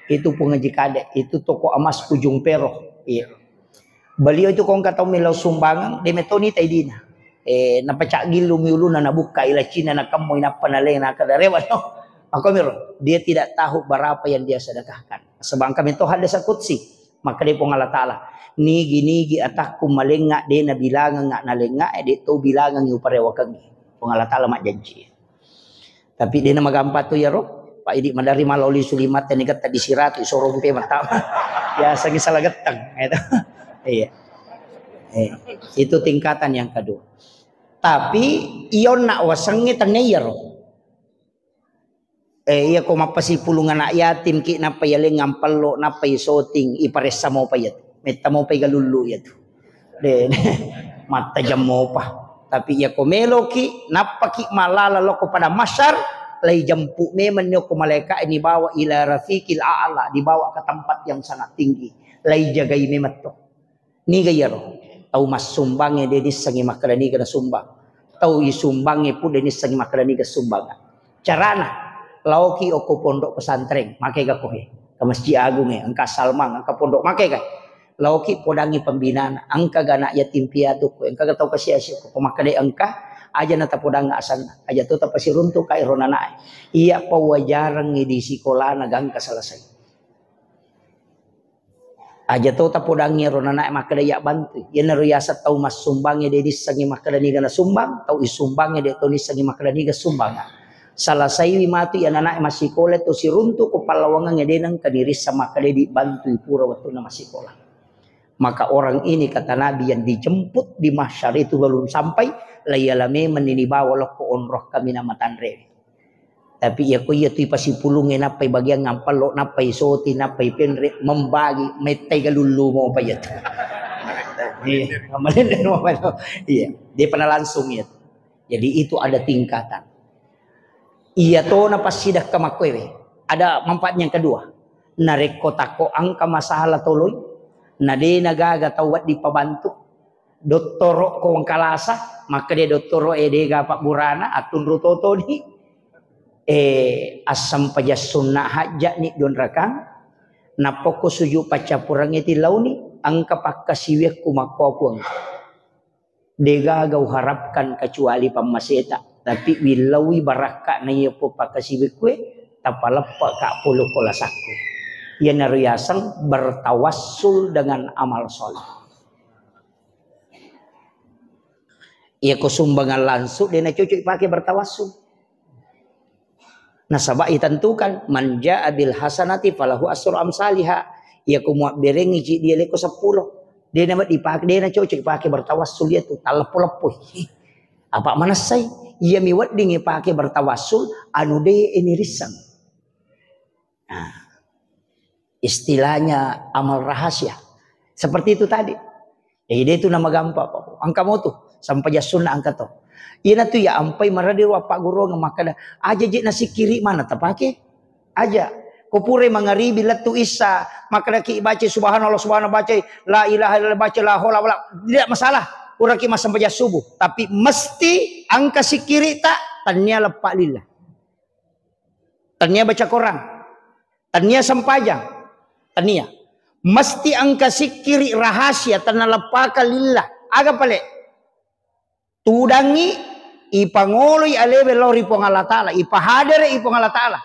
itu Pung Haji Kadek, itu toko emas Ujung Pero. Iya. Beliau itu ko engka tau millau sumbangan, de metoni taidina. Eh, napacaggillu mi uluna nabukka ilaccina nakemmoi nappa naleng nakkeda rewa no. Makomiro, dia tidak tahu berapa yang dia sedekahkan. Sebangka metoha desa kutsi, makkeda Puang Allah Ta'ala, nigi-nigi atakku malengnga de nabilangengnga nalengnga, eh, de to bilangengngi uparewakengngi. Puang Allah Ta'ala majjanci. Tapi dena magampang tu iyaro. Pak idi maderri maloli sulimatte ni getta disiratu isorong pe mattama. Biasa ni salah getteng. Itu. Iya. Eh, itu tingkatan yang kedua. Tapi ionna wasengnge tenne iyaro. Eh, iya ko mappasipulung anak yatim ki nappa iyaleng ampello, nappa isoting, iparessa mopa iyatu. Metta mopa igalullu iyatu. De, mattajeng mopa. Tapi iya ko meloki, nappaki malala lokko pada masyar, lai jemput memang ni okko malaika ini bawa ila rafiqil a'la, dibawa ke tempat yang sangat tinggi. Lai jagai memang to. Niga iyaro? Tau massumbangnge de nissengngi makkeda niga nasumbang. Tau isumbangnge pun de nissengngi makkeda niga sumbang. Carana, laoki okko pondok pesantren, makega kohe. Ke Masjid Agung e, engka Salman, engka pondok, makega. Laoki podangi pembinaan, engka ga anak yatim piatu ko, engka ga tau kasiasi ko, pemakkeda engka, aja na tapodang asanna, aja to tapasiruntu ka ero nanae. Iya pawajarengngi di sikolana gangka selesai. Aja to tapodangngi ero nanae makkeda iya bantui. Iyanaro yaseng tau massumbangnge de nissengngi makkeda niga nasumbang, tau isumbangnge de to nissengngi makkeda niga sumbanga. Salasaiwi matu iya nanae massikola to siruntu ko pallawangengnge de nengka nirisseng makkeda dibantui pura wettunna massikola. Maka orang ini kata Nabi yang dijemput di mahsyar itu belum sampai, laiyala memang ni nibawa lokko onrong kaminang matanre. Tapi iya ko iya tu ipasipulungnge, nappai bagiang ampello, nappai soti, nappai penre, membagi, mettai galullu mopa iya tu. Iya, malende mopa tu. Iya, dia pernah langsung iya tu. Jadi itu ada tingkatan. Iya to na passidakka makkoewe. Ada manfaat yang kedua. Narekko takko engka masalah toloi, na de na gaga tau wedding pabantu, dottoro ko wengkalasa, makkeda dottoro e dega pabburana, attunru totoni. Eh, assempajang sunna hajja ni dua rakang, napokko sujud paccappurangnge tilauni, engka pakkasiwiakku makkoa Puang. Degaga uharapkan kecuali pammaseta, tapi willaui barakka na iya po pakkasiwiakkue, tapaleppe ka polo ko lasakku. Iyanaro yaseng bertawassul dengan amal soleh. Iya ko sumbangan langsung, de na cocok ipake bertawassul. Nasaba itentukan, "Man jaa bil hasanati falahu asru amsaliha." Iya ko muabberengi ci dia leko seppulo. De na dipake, de na cocok ipake bertawassul iya tu, talleppo-leppoi. Apa manessai? Iya mi wedding ipake bertawassul, anu de ini risseng. Nah, istilahnya amal rahasia. Seperti itu tadi. Jadi dia itu nama gampang, Pak. Engka mo tu, sampajang sunna engka to. Iyana tu ya ampai maradi ruang pagguruan makkada, aja je nasikiri mana tapake? Aja. Ko pura mangaribi lettu isa, makkada ki baca subhanallah, subhanallah, baca la ilaha illallah, baca la haula wala, tidak masalah. Pura ki massampajang subuh, tapi mesti engka sikiri ta, tania leppa lillah. Tania baca Quran. Tania sempajang. Tania. Mesti engka sikkiri rahasia, tenna leppaka lillah. Aga pale? Tudangi, ipangoloi alewe lao ri Puang Allah Ta'ala, ipahadere i Puang Allah Ta'ala.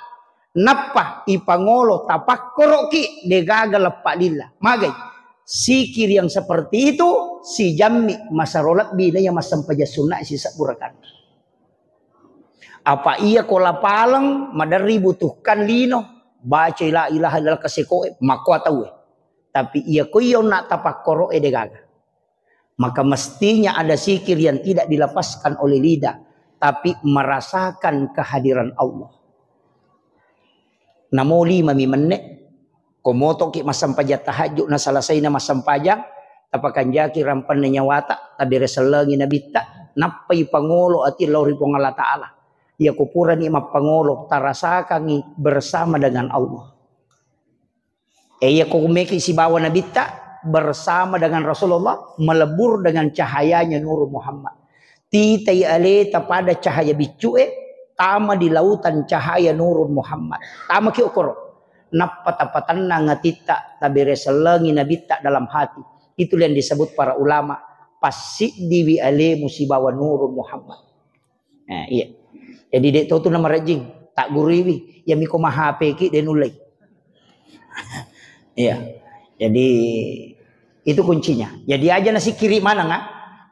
Nappa ipangolo tapakkoroki degaga leppa lillah. Magai? Sikir yang seperti itu, sijammi masaro lebbi naiya massempajang sunna sisebbu rakaat. Apa iya ko lapaleng maderri butuhkan lino, baca la ilaha illallah kasekoe, makkoa tauwe. Tapi iya ko iya onna tapakkoroe degaga. Maka mestinya ada sikir yang tidak dilepaskan oleh lidah, tapi merasakan kehadiran Allah. Namo lima mi menne, ko motoki massempajang tahajud na selesaina massempajang, tapakanjaki rampenna nyawata, tabere sellengi nabitta, nappai pangolo ati lao ri Puang Allah Ta'ala. Iya ko purani mappangolo, tarasakangi bersama dengan Allah. E, iya ko meki sibawa nabitta, bersama dengan Rasulullah, melebur dengan cahayanya Nurul Muhammad. Titai aleta pada cahaya biccue, tama di lautan cahaya Nurul Muhammad. Tama ki okoro. Nappa tapatennang atitta, tabere sellengi nabitta dalam hati. Itulah yang disebut para ulama, passiddiwi alemu sibawa Nurul Muhammad. Nah, iya. Jadi dek to tu nama rajing, tak guriwi, ya miko mahape ki de nullei. Iya. Jadi itu kuncinya. Jadi aja nasi kiri mana nggak?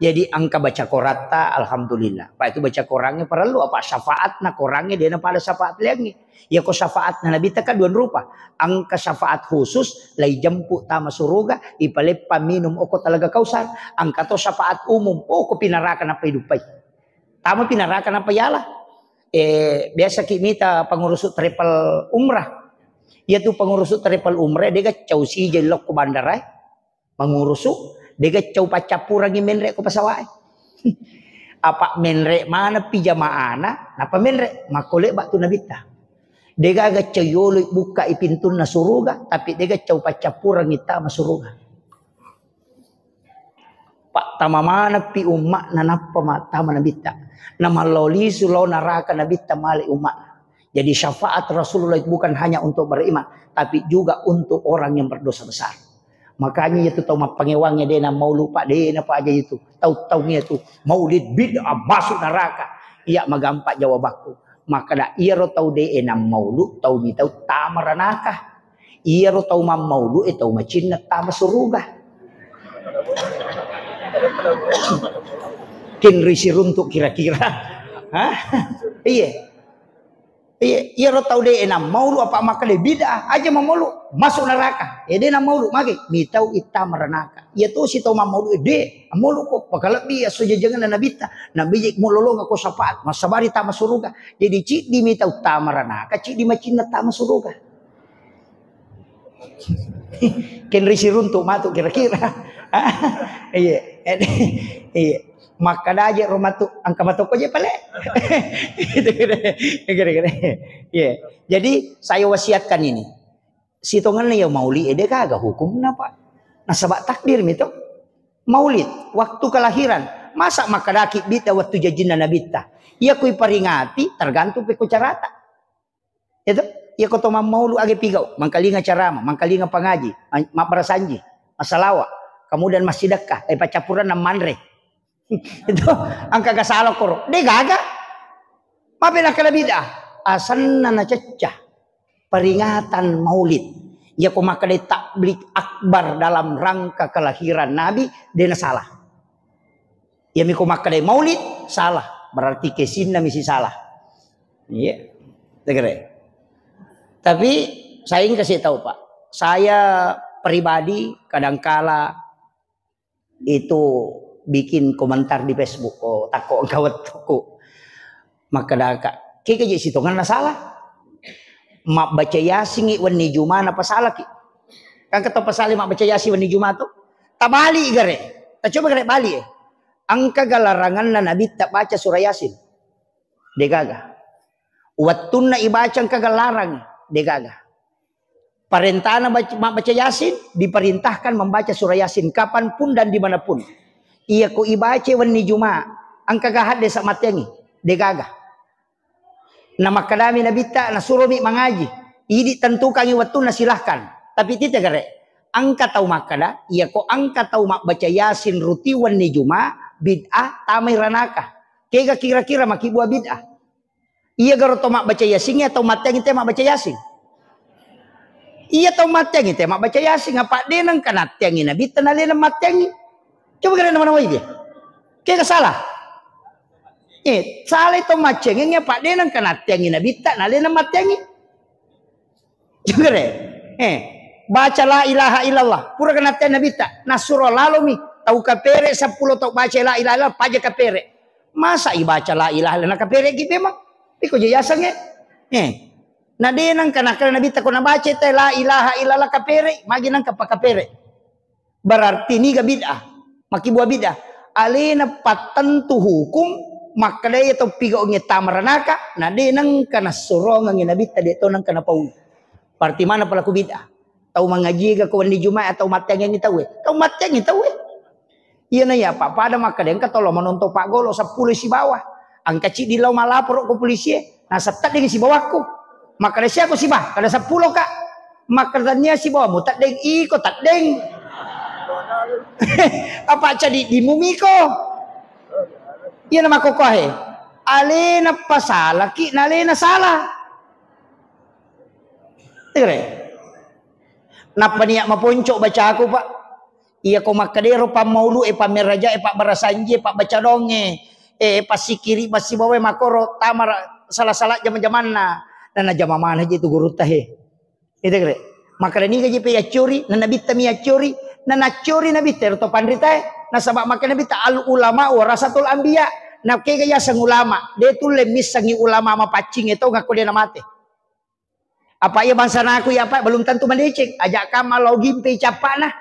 Jadi engka baca koratta, alhamdulillah. Pak itu baca korangnya perlu apa syafaatna korangnya dia pada syafaat liangi. Ya ko syafaatna Nabi teka dua rupa. Engka syafaat khusus lai jemput tama suruga, ipaleppa minum oko talaga kausar. Engka to syafaat umum, oh ko pinaraka napa hidupai. Tama pinaraka napa yala. Eh, biasa ki mita pengurusu travel umrah. Iya tu pengurusu travel umrah, dega cau sija lokko bandara, eh. Mengurusu, dega cau paccappurangi menre ko pesawat, eh. Apa menre mana pi jamaana, napa menre, makkole bak tu nabitta. Dega ga cau yolo buka i pintunna suruga, tapi dega cau paccappurangi tama suruga. Pak tama maneppi umma' na nappa ma-, tama nabitta. Na mallao lisu lao naraka nabitta male umma'. Jadi syafaat Rasulullah itu bukan hanya untuk beriman, tapi juga untuk orang yang berdosa besar. Makanya itu tau mappangewangnge dena maulu pak dena pak aja itu. Tau-tau itu maulid bid'ah masuk neraka. Iya magampak jawabakku. Maka da iyaro tau de enang maulu tau mi tau tama ranaka. Iyaro tau mammaulu'e tau macinna tama suruga. Kinri siruntuk kira-kira. Hah? Iye. Iya, iyaro tau de' nammaulu apa makkeda bid'ah, aja mammaulu, masuk neraka. Eh, de' nammaulu, magi mitau itta meranaka. Iya tosi tau mammaulu, eh, de', ammaulu ko, pakalebbi esso jajangenna nabitta, nabiji mulolonga ko syafaat, massabari tama suruga. Jadi ciddi mitau tama ranaka, ciddi macinna tama suruga. Kenri siruntu matu kira-kira. Iya. Iya. Makkada aja ro matu, engka matokko je pale. Gitu, gitu. Gitu, gitu. Iya. Jadi saya wasiatkan ini. Sitongenna ya mauli ede gaga hukumna, Pak. Nasaba takdir mito. Maulid, waktu kelahiran. Masa makkadaki bid'ah waktu jajinna nabitta? Iya kui peringati, tergantung peko carata. Itu, iya ko to mammaulu age pigau, mangkalinga carama, mangkalinga pangaji, ma-, mabbarasanji, massalawa, kemudian massidekka, eh, paccappuranna manre. Itu, engka ga salah koro. De gaga. Mape nakkeda bid'ah. Asanna nacecca. Peringatan maulid. Iya ko makkeda tablik akbar dalam rangka kelahiran Nabi, de na salah. Iya miko makkeda maulid, salah. Berarti kesinna misi salah. Iya. Tegere. Tapi saya ingin kasih tahu, Pak. Saya pribadi kadangkala itu bikin komentar di Facebook. Oh, takko engka wettuku. Makkedaka, keke je sitonganna salah. Mabbaca Yasin wenni Juma na pasalaki. Kan keto pasali mabbaca Yasin wenni Juma tu. Tabali gare. Tacoba gare bali, eh. Engka galaranganna Nabitta baca surah Yasin? Degaga. Wettunna ibaca engka galarang? Degaga. Parentana bac-, mabbaca Yasin, diperintahkan membaca surah Yasin kapanpun dan dimanapun. Iya ko ibaca wenni Juma, engka ga hadde sa matteangi? Degaga. Na makkadami Nabitta, nasuromi mangaji. Idi tentukangi wettunna, silahkan. Tapi tite gare, engka tau makkada, iya ko engka tau mabbaca Yasin ruti wenni Juma, bid'ah, tamai ranaka. Kega kira-kira makibua bid'ah? Iya garo to mabbaca Yasin, iya tau matteangi te mabbaca Yasin. Iya tau matteangi te mabbaca Yasin, apa de nengka natteangi Nabitta nalena matteangi? Coba kalian mana wai dia? Kega salah? Eh, salah itu macengeng ya, Pak, de nengka natteangi Nabitta nalena matteangi. Jugare. Eh, baca la ilaha illallah. Pura kena te Nabitta, nasuro lalomi tau kapere seppulo tau baca la ilaha illallah, paja kapere. Masa ibaca la ilaha illallah kapere ki memang? Iko je yasengnge. Eh. Na de nengka nakkeda Nabitta ko nabaca te la ilaha illallah kapere, magi nengka pakapere. Berarti niga bid'ah? Makibua bid'ah. Alena pattentu hukum makkeda iya tau pigaungnge tamaranaka, na de nengka nassurongengngi Nabitta, de to nengka napaui. Berarti mana pelaku bid'ah? Tau mangaji ga ko wenni Jumat atau matteangengngi tauwe? Tau matteangngi tauwe. Iya na iya, Pak, pada makkeda engka tolo manonto paggolo seppulo sibawa. Engka ciddi lao malaporo ko polisie, nasetteddengngi sibawakku. Makkeda siako siba? Kada seppulo ka. Makkeda tania sibawamu teddeng, iko teddeng. Apa cadi dimu miko? Iya na makkokkoe. Alena pasalaki, nalena salah. Tere. Nappa niat maponco bacaku, Pak. Iya ko makkedero pammaulu e, pammeraja e, pabbarasanji e, pabbaca donge, e, passikiri, passibawa e, makkoro tamara sala-sala jama-jamanna. Nana jama mana je tu gurutta he. Itu kere. Makkeda niga je pe yaccori, nana bitta mi yaccori, nana accori nabitta ero to panrita e. Nasaba makkeda nabitta al ulama warasatul anbiya. Nakega yaseng ulama, de tulle missengi ulama mapaccing e to ngakko de namate. Apa iya bangsa naku ya, Pak, belum tentu madeceng. Ajak kama lao gimpe cappana.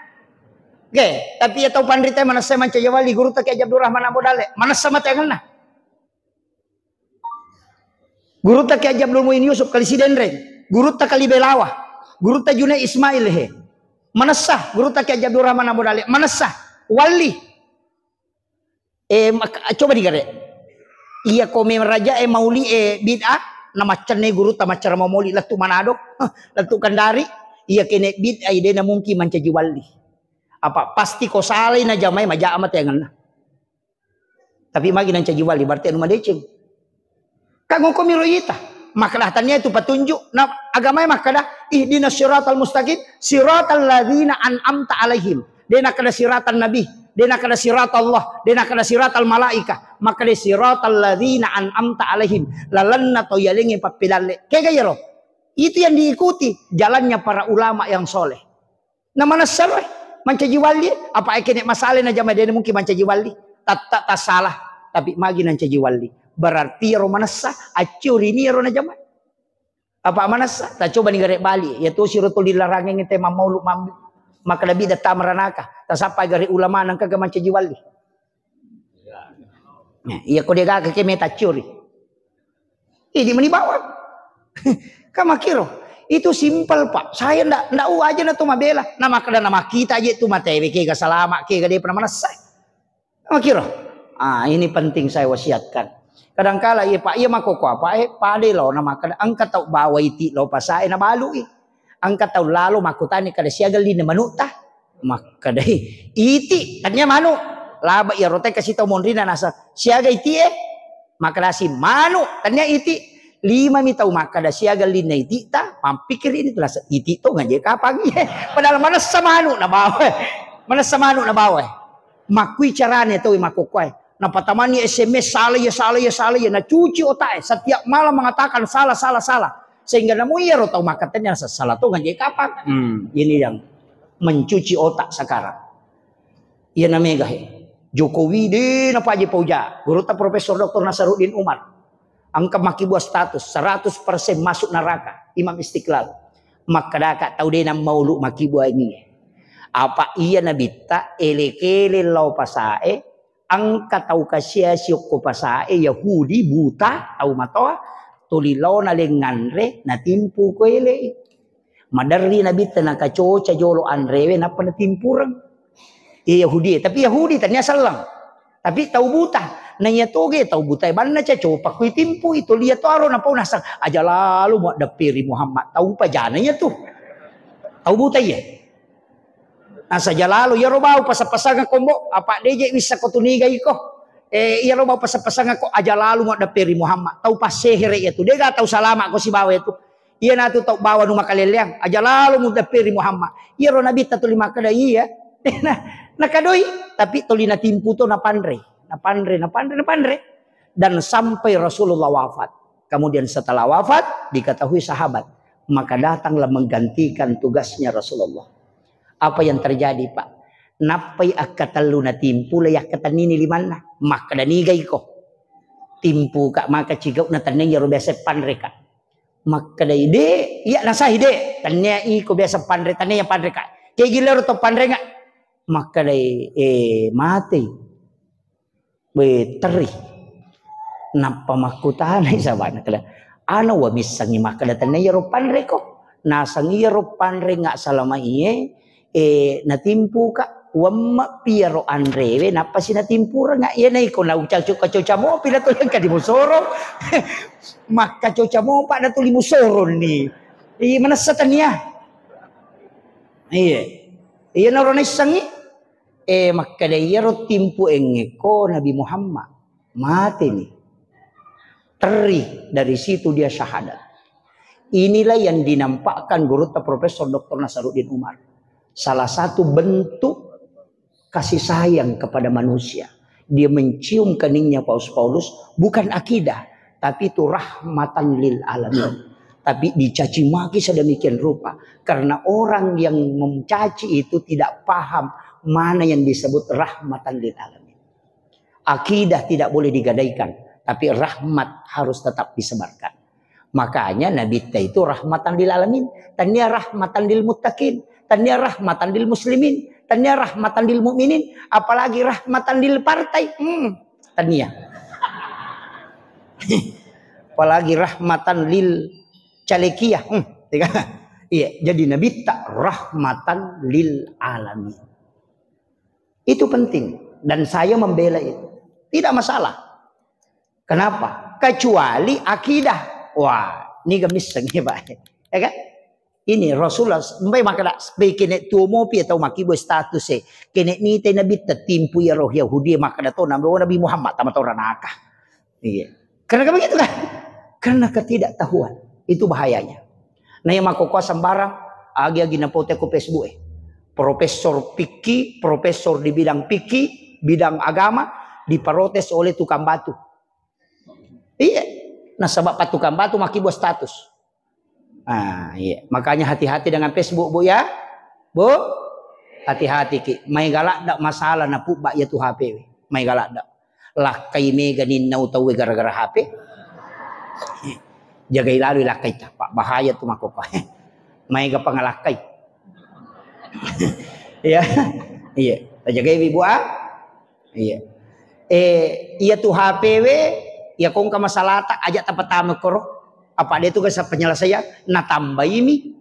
Oke, tapi ya tau panrita manessa mancaji wali gurutta Kiai Haji Abdurrahman Ambo Dalle, manessa mate angenna. Gurutta Kiai Haji Abdul Muin Yusuf kali Sidenreng, gurutta kali Belawa, gurutta Junai Ismail he. Manessa gurutta Kiai Haji Abdurrahman Ambo Dalle, manessa wali. Eh, mak-, coba digare. Iya ko memang raja e mauli e bid'ah, na maccenne gurutta maccara mauli lettu Manado, lettu Kendari, iya kene bid'ah, de na mungkin mancaji wali. Apa pasti ko salai na jamai maja mate angenna. Tapi magi nancaji wali, berarti anu madeceng. Kan hukum iro ita. Makkeda tania itu petunjuk. Nah, agama makkeda, ihdinas siratal mustaqim, siratal ladzina an'amta alaihim. De nakkeda siratan nabi. De' nakkeda siratallah, de' nakkeda siratal malaika, makkeda siratal ladzina an'amta alaihim, lalenna tau yalengnge pappedalle. Kega iyaro? Itu yang diikuti, jalannya para ulama yang soleh. Na manessa ro, eh, mancaji walli, eh. Apa e kene masale na jama de' mungkin mancaji walli. Tatta tasala, tapi magi nancaji walli. Berarti iyaro manessa, accio rini iyaro na jama. Apa manessa? Tacoba ni gare bali. Ya tu siro tuli larangeng te mammaulu mambi. Maka lebih data meranaka. Tasapa gare ulama nangka ga mancaji walli. Nah, iya ko de' gaga ke meta curi. Ini meni bawang. Kamakiro. Itu simpel, Pak. Saya ndak, ndak u aja na tu mabela. Nama kada nama kita aja tu mate, kega salama, kega de' pernah manessa. Makiro. Ah, ini penting saya wasiatkan. Kadangkala iya, Pak, iya makkokko apa, eh, pade lo na makkeda engka tau bawa iti lo pasae na balui. Engka tau lalo makkutani kada siaga linna manutta. Makkedai, iti, tania manu. Laba iya rote kasi tau monrina nasa siaga iti, eh. Makkedasi manu, tania iti. Lima mi tau makkeda siaga linna iti ta, mampikir ini terasa iti to ngaje kapang, eh. Padahal manessa manu na bawa, eh. Manessa manu na bawa, eh. Makkui carane tau makkokkoe. Napatamani S M S, sala iya, sala iya, sala iya. Nacuci otak e. Setiap malam mengatakan salah, salah, salah. Sehingga namu iyaro tau makkatenni nasa salah to ngaje kapang. Hmm, ini yang mencuci otak sekarang. Iya namega he. Jokowi de' napaje pauja. Gurutta Profesor Doktor Nasaruddin Umar. Engka makkibua status seratus persen masuk neraka. Imam Istiqlal. Makkedaka tau de' nammaulu makkibua ini. Apa iya nabitta ele-kele lao pasae, engka tau kasiasi okko pasae, Yahudi, buta, tau matoa, tuli lao nalengnganre, natimpu ko elei. Maderri nabitta nakacoca jolo anrewe, nappa natimpureng. Iya Yahudi, tapi Yahudi tania selleng. Tapi tau buta. Na iya toge tau buta, banna cacopa kui timpu itu lia to aro napau nasang. Aja lalu muaddepperi Muhammad. Tau pajana iya tu. Tau buta iya. Nasa aja lalu, iyaro bau pasa-pasangako mbo, apa deje wissa ko tuniga iko. Eh, iyaro bau pasa-pasangako aja lalu muaddepperi Muhammad. Tau passehere iya tu. Dega tau salama ko sibawa iya tu. Iyanatu tau bawa nu makaleleang, aja lalo mudapperi Muhammad. Iyaro nabitta tuli makkeda iya. Nah, nakadoi, tapi tuli natimpu to napanre, napanre, napanre, napanre. Dan sampai Rasulullah wafat. Kemudian setelah wafat, diketahui sahabat, maka datanglah menggantikan tugasnya Rasulullah. Apa yang terjadi, Pak? Nappai akkatellu natimpu, le yakkatennini limanna. Makkeda niga iko. Timpu ka maka cigau na tenneng iyaro biasa panre ka. Makkedai, "De', iya nasai, De'. Tennia iko biasa panre, tennia iya panre ka." Kegilaro to panre nga. Makkedai, "Eh, matei." We, terri. Nappa makkutanai sabana keda, "Ana wa missengi makkeda tennia iyaro panre ko?" Naseng iyaro panre nga salama iye, eh, natimpuka, wemme'pi iyaro anrewe, nappasi natimpurengnga. Iya naiko naucacu-, kacoca mopi na tuli engka dimusoro. Makkacoca mopa na tuli musoronni. Iya, manessa tania. Iya. Iya, naro naissengngi. Eh, makkeda iyaro timpu engeko Nabi Muhammad. Mateni. Terri, dari situ dia syahadat. Inilah yang dinampakkan gurutta Profesor Doktor Nasaruddin Umar. Salah satu bentuk kasih sayang kepada manusia. Dia mencium keningnya Paus Paulus, bukan akidah, tapi itu rahmatan lil alamin. Tapi dicaci maki sedemikian rupa karena orang yang mencaci itu tidak paham mana yang disebut rahmatan lil alamin. Akidah tidak boleh digadaikan, tapi rahmat harus tetap disebarkan. Makanya Nabitta itu rahmatan lil alamin. Tania rahmatan lil muttaqin, tania rahmatan lil muslimin, tania rahmatan lil mukminin, apalagi rahmatan lil partai. Hmm, tania. Apalagi rahmatan lil calekia. Hmm, iya, jadi Nabitta rahmatan lil alamin. Itu penting. Dan saya membela itu. Tidak masalah. Kenapa? Kecuali akidah. Wah, ini gemisseng ya, Pak. Ya kan? Ini Rasulullah, mbai makkeda, "Speaking it tuo mopi atau makibo status e. Kene nite Nabi tetimpu ya roh Yahudi, makkeda to Nabi, Nabi Muhammad tama to ranaka." Iya. Karena kan begitu kan? Karena ketidaktahuan. Itu bahayanya. Nah, yang makkokkoe sembarang, agi-agi napote ko Facebook e. Profesor fikih, profesor di bidang fikih, bidang agama, diprotes oleh tukang batu. Iya, nasaba' pattukang batu makkibua status. Ah, iya. Makanya hati-hati dengan Facebook, Bu, ya. Bu, hati-hati ki. Maega ladda masalah napubba iya tu H P we. Maega ladda. Lakkai mega ninnau tauwe gara-gara H P. Jagai lalu lakkai ta, Pak. Bahaya tu makkokkoe. Maega pangalakkai. Iya. Iya. Tajagai wi, Bu, ah. Iya. Eh, iya tu H P we, iya kongka masalata, aja tapatama koro. Apa de tu gasa penyelesaian, natambaimi.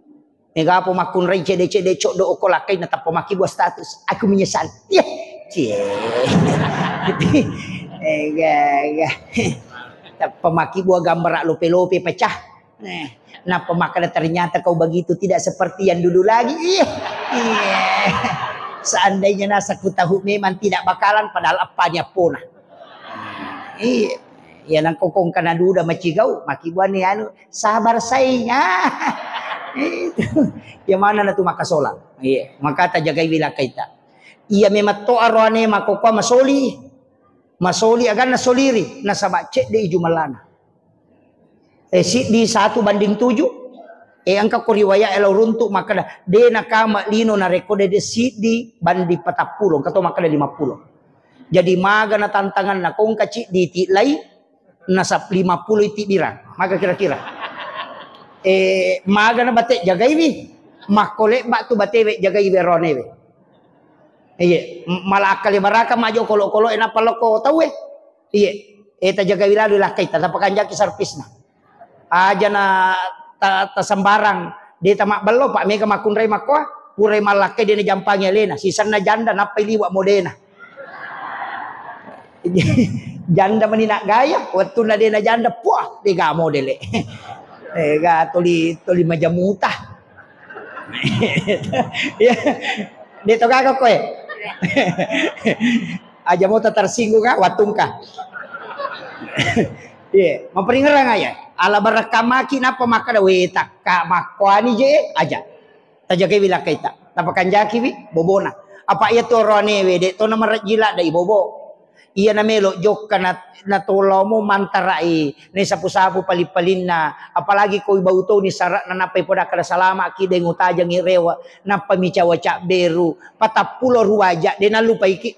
Mega apa makkunrai cede-cede coddo oko lakkai, natappa makkibua status. Aku menyesal. Iya. Cie. Eh, ga, ga. Tappa makkibua gambar lope-lope pecah. Eh, nappa makkeda, "Ternyata kau begitu, tidak seperti yang dulu lagi." Iya. Iya. Seandainya nasa ku tahu memang tidak bakalan, padahal appani appona. Iya. Iya, nangko kongka naduda macigau, makkibuani anu, sabar saing. Ah. Itu. Ya mana na tu makasolang. Iya, maka tajagai wilakaita. Iya memang to aroane makkokkoe masoli. Masoli aganna soliri, nasaba cedde i jumellana. Eh, siddi satu banding tujuh. Eh, engka ko riwayat e lao runtu makkeda, de nakama lino narekko de, de siddi banding patappulo, engka to makkeda lima pulo. Jadi maga na tantanganna, ko engka ciddi ti'lai, nasab lima pulo itibbirang. Maga kira-kira. Eh, maga na bate jagaiwi. Makko lebba tu batewe jagaiwi aroanewe. Iye, m-, mala akkale baraka majo kolo-kolo e nappa lokko tauwe. Iye, e tajagawi lalu lakkai, tatapakanjaki servisna. Aja na ta-, tasembarang, de tamabbello, Pak, mega makkunrai makkoa, purai mallakkai de najampangi alena, sisenna janda nappai liwa modena. Janda meni nak gaya, wettunna de najanda, puah, de ga modele. Eh, ga toli, toli majamuta. Ya. De to gaga koe. Aja mota tersinggung, ah, wattungka. Iya, maperingerang aja. Ala barakka maki nappa makkada, "We, takka makkuani je, aja." Tajagai wi lakkaita. Tapakanjaki wi bobona. Apa iya tu oroane we, de to namarejji ladda i bobo. Iya namelo jokka na, natolomo mantarai, ne sapu-sapu pali-palinna, apalagi koi bau toni sara'na, nappai poda kada salama ki, deng utajangi rewa, nappa mi cawa cabberu, patappulo ruaja, de nallupaiki.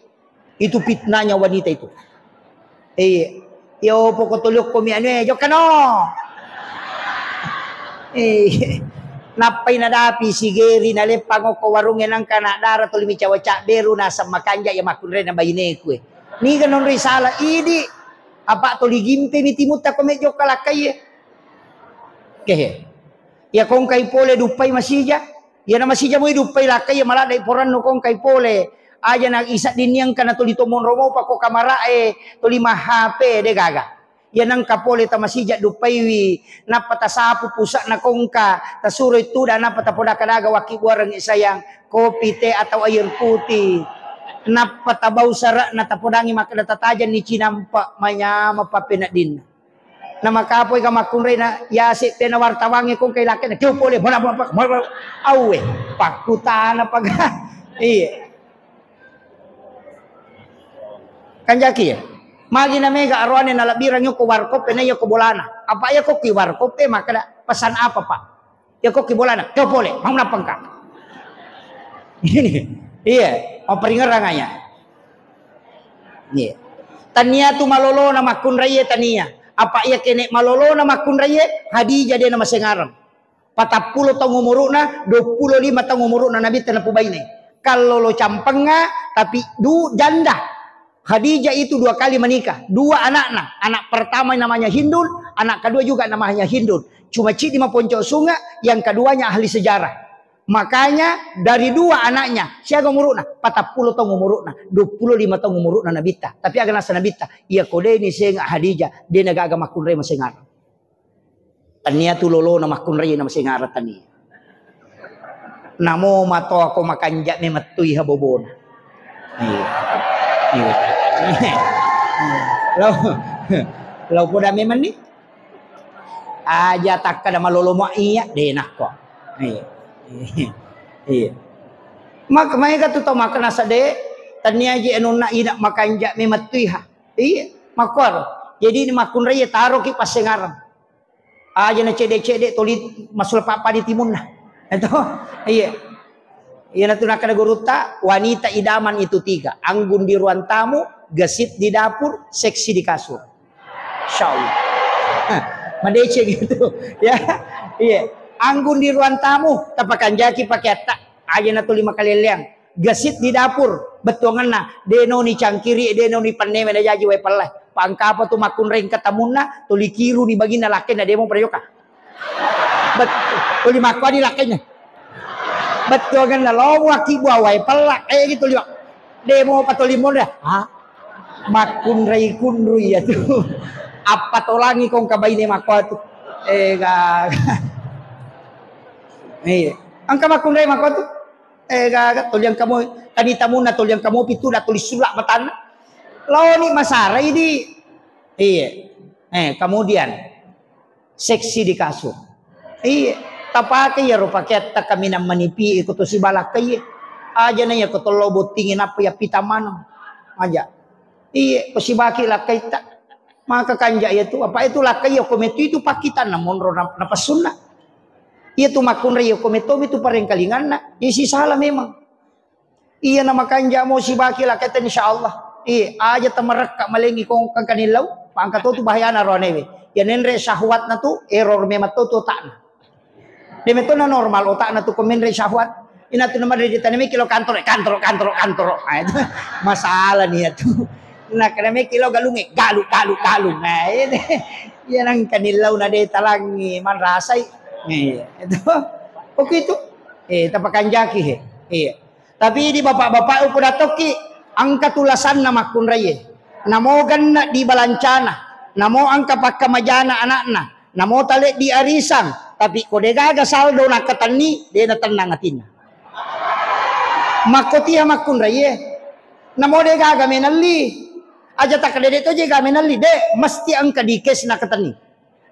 Itu fitnahnya wanita itu. Eh, yo poko toliokko mi anu, eh, jokka no. Eh, nappai nadapi sigeri, naleppang okko warungnge, nangka anak dara tuli mi cawa cabberu, naseng makanja ya makkunrai na baineku, eh. Niga nonroi sala idi, apa toli gimpe mi timutta ko mejjo kalakkai. Kehe. Iya kongkai pole duppai masija. Iya na masija moi duppai lakkai, iya maladde porannu kongkai pole. Aja na isa dinniang kana toli to monro mopa ko kamarae, toli ma H P de gaga. Iya nangka pole tamasija duppaiwi, nappa tasapu pusa'na kongka, tasuroi tudang, nappa tapodaka daga wakki buarengngi sayang, kopi, teh, atau air putih. Nappa tabau sara'na, tapodangi makkeda tatajenni cinampa, manyameng pappeneddinna. Na makapoi ka makkunraina, yase pena wartawangnge kongka ilakkena, keo pole, mona, mona, mona, mona, auwe, pakkutana paga. Iya. Kanjaki ya. Magi na mega aroane nalabbirang yoko warkop, pena yoko bolana. Apa yako ki warkop, eh, makkeda, "Pesan apa, Pak?" Yako ki bolana, "Keo pole, mau nappa engka." Iya, mau peringerang aja. Iya. Tania tu malolona makkunraie tania. Apa iya kene malolona makkunraie, Hadijah de namasengareng. Patappulo taung umuru'na, duappulo lima taung umuru'na Nabitta napubaine. Kallolo campengnga, tapi du-, janda. Khadijah itu dua kali menikah, dua anakna. Anak pertama namanya Hindun, anak kedua juga namanya Hindun. Cuma ciddi maponco sunga, yang keduanya ahli sejarah. Makanya dari dua anaknya, siaga umuru'na? Patappulo taung umuru'na, duappulo lima taung umuru'na Nabitta. Tapi aga nasa Nabitta, iya ko de ni senga Khadijah, de nagaga makkunrai masengareng. Tania tu lolona makkunrai na masengareng tania. Namo matoa ko makanja memettui ha bobona. Iya. Iya. Lau, lau poda memang ni. Aja takkada malolo mo iya, de nakko. Iya. Iya. Mak-, maega tu tau makkeda sedde, tenniaji anunna ina makanja memettui ha. Iya, makkuaro. Jadi ini makkunrai taroki passengareng. Aja na cede-cede toli masula papa di timunna. Itu, iya. Iya natu nakkeda gurutta, wanita idaman itu tiga. Anggun di ruang tamu, gesit di dapur, seksi di kasur. Insya Allah. Hah, madeceng itu. Ya, iya. Anggun di ruang tamu, tapakanjaki pakeatta. Aja na tuli makaleleang. Gesit di dapur, bettuangenna. Denoni cangkiri, denoni penne, mena jaji wae pella. Pangkapa tu makkunrai engka tamunna, tuli kiru ni baginna lakkenna demo prayoka. Bet-, tuli makkua di lakkenna. Bettuangenna lomo akibua wae pella, eh gitu liwa. Demo patoli monda. Ha? Makkunrai kunrui ya tu. Apa tolangi kong kabaine makkuatu. Eh, ga. Iya. Engka makkunrai makkuatu. Eh, ga, ga, toliang kamu, tani tamunna toliang kamu pitu da tuli sulak matanna. Laoni masarai di. Iya. Eh, kemudian seksi di kasur. Iya, tapake iyaro pakeatta kaminang manipi iko to sibalakka iye. Aja na iya ko tello bottingi nappa iya pita maneng. Aja. Iya, ko sibaki lakkaitta. Maka kanja iya tu, apa itu lakka iya ko metu itu pakitanna monro na-, napassunna. Iya tu makkunrai iya ko metu itu parengkalinganna. Iya si salah memang. Iya na makanja mo sibaki lakkaita insyaallah. Iya, aja tamarekka malengi kong kangkanillau, pangka to tu bahayana roanewe. Iya nenre syahwatna tu error memang to tu otakna. De metona normal otakna tu ko menre syahwat. Ina tu namade di tanemi kilo kantoro, kantoro, kantoro, kantoro. Ah, itu masalah ni iya tu. Nah, kena meki lo galunge, galu, galu, galu. Nah, ini. Iya nangkanillau na de talangi manrasai. Iya, itu. Oke itu. Eh, tapakanjaki he. Iya. Tapi di bapak-bapak uku datokki, engka tulasanna makkunraie. Namo genne di balancana, namo engka pakkamajana anakna, namo tale di arisan, tapi ko degaga saldo nakkatenni, de natennang atinna. Makkotia makkunraie. Namo degaga menelli. Aja takkadede to jega menelli, de mesti engka di cash nakkatenni.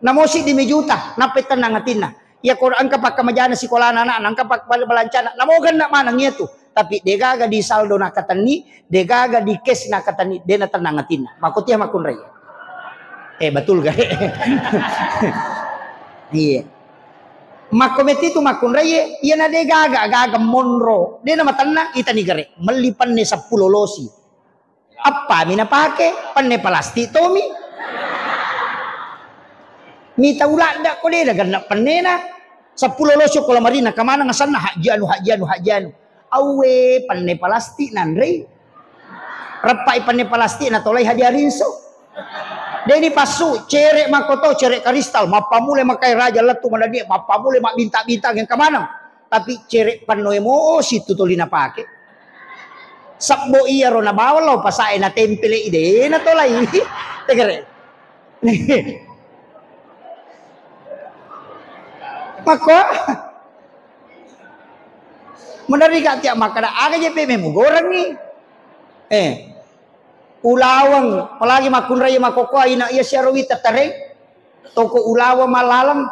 Namo siddi mi juta, nappa tennang atinna. Iya ko engka pakkamajana sikolana anakna, engka pak-, bal-, balancana, namo genne maneng iya tu. Tapi degaga di saldo nakkatenni, degaga di cash nakkatenni, de natennang atinna. Makkotia makkunrai. Eh, betul gare? Iya. Makko metti tu makkunrai, iya na degaga, gaga monro. De namatennang, itani gare. Melli penne seppulo losi. Appami napake, penne palastik tomi. Mita uladda ko de daganna pennena. Seppulo loso ko lamarina, kamaneng asenna, hajjanu, hajjanu, hajjanu. Awwe, penne palastik nanrei. Reppai penne palastik natolai hadiah rinso. Deni passu, cere makkoto, cere karistal, mappamule makai raja lettu madadie, mappamule mabbintang-bintang yang kamaneng. Tapi cere pennoe mo situ toli napake. Sebbo iyaro nabawa lao pasae natempele i de natolai. Tegere. Makko. Meneri ka tiap makkada aga je pe memu gorengi. Eh. Ulaweng, apalagi makkunrai makokkoa ina iya siaro wita tareng. Toko ulaweng malaleng.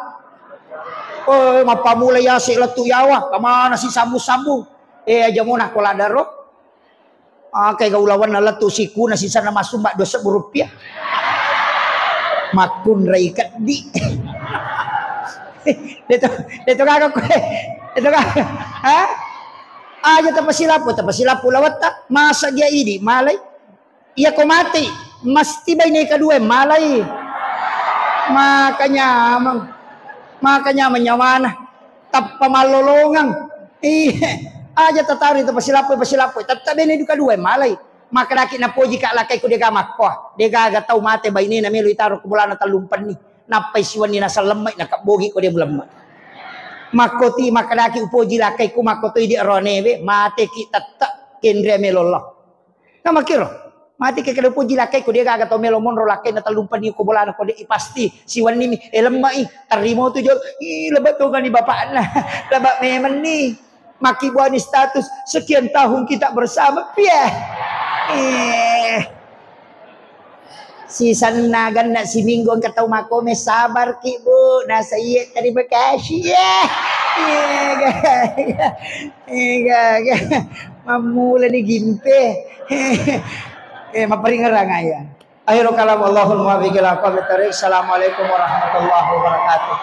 Oh, mappamula yase lettu yawa, kamana si sambu-sambu. Eh, aja mona ko ladaro. Akai ga ulawenna lettu sikuna sisanna masumba dua sebbu rupiah. Makkunrai keddi. Deto, deto gaga koe. Deto gaga. Ha? Aja tapasilapu, tapasilapu lawetta. Masa dia idi, malai. Iya ko mati, mesti baine kedua malai. Maka nyameng. Maka nyameng nyawana. Tappa mallolongeng. Iya. Aja tatari tapasilapu, pasilapu. Tetta bene duka dua malai. Maka daki napoji ka lakai ku dega makko. Degaga tau mate baine na melo itaro ku bolana tallumpenni. Nappai siwenni nasallemma, nakabbogi ko de mulemma. Makkoti, makkadaki upoji lakkaiku, makkotoi di aroanewe, mateki tette, kenre melo Allah. Namakkiro, mateki kada upoji lakkaiku, de gaga tau melo monro lakkaina tallumpenni ko bolana ko de pasti siwennimi, eh, lemmai, tarrimo tu jolo, ih, lebba tongani bapakna, lebba memenni. Makkibuani status, "Sekian tahun kita bersama." Piye? Eh. Sisenna genna siminggu engka tau makkome, "Sabarki, Bu. Nasa iye, terima kasih, ya." Ega, ega, ega. Mammula ni gimpe. Eh, maparingerang ya. Akhirul kalam, Allahul muwaffiq ila aqwamit thariq. Assalamualaikum warahmatullahi wabarakatuh.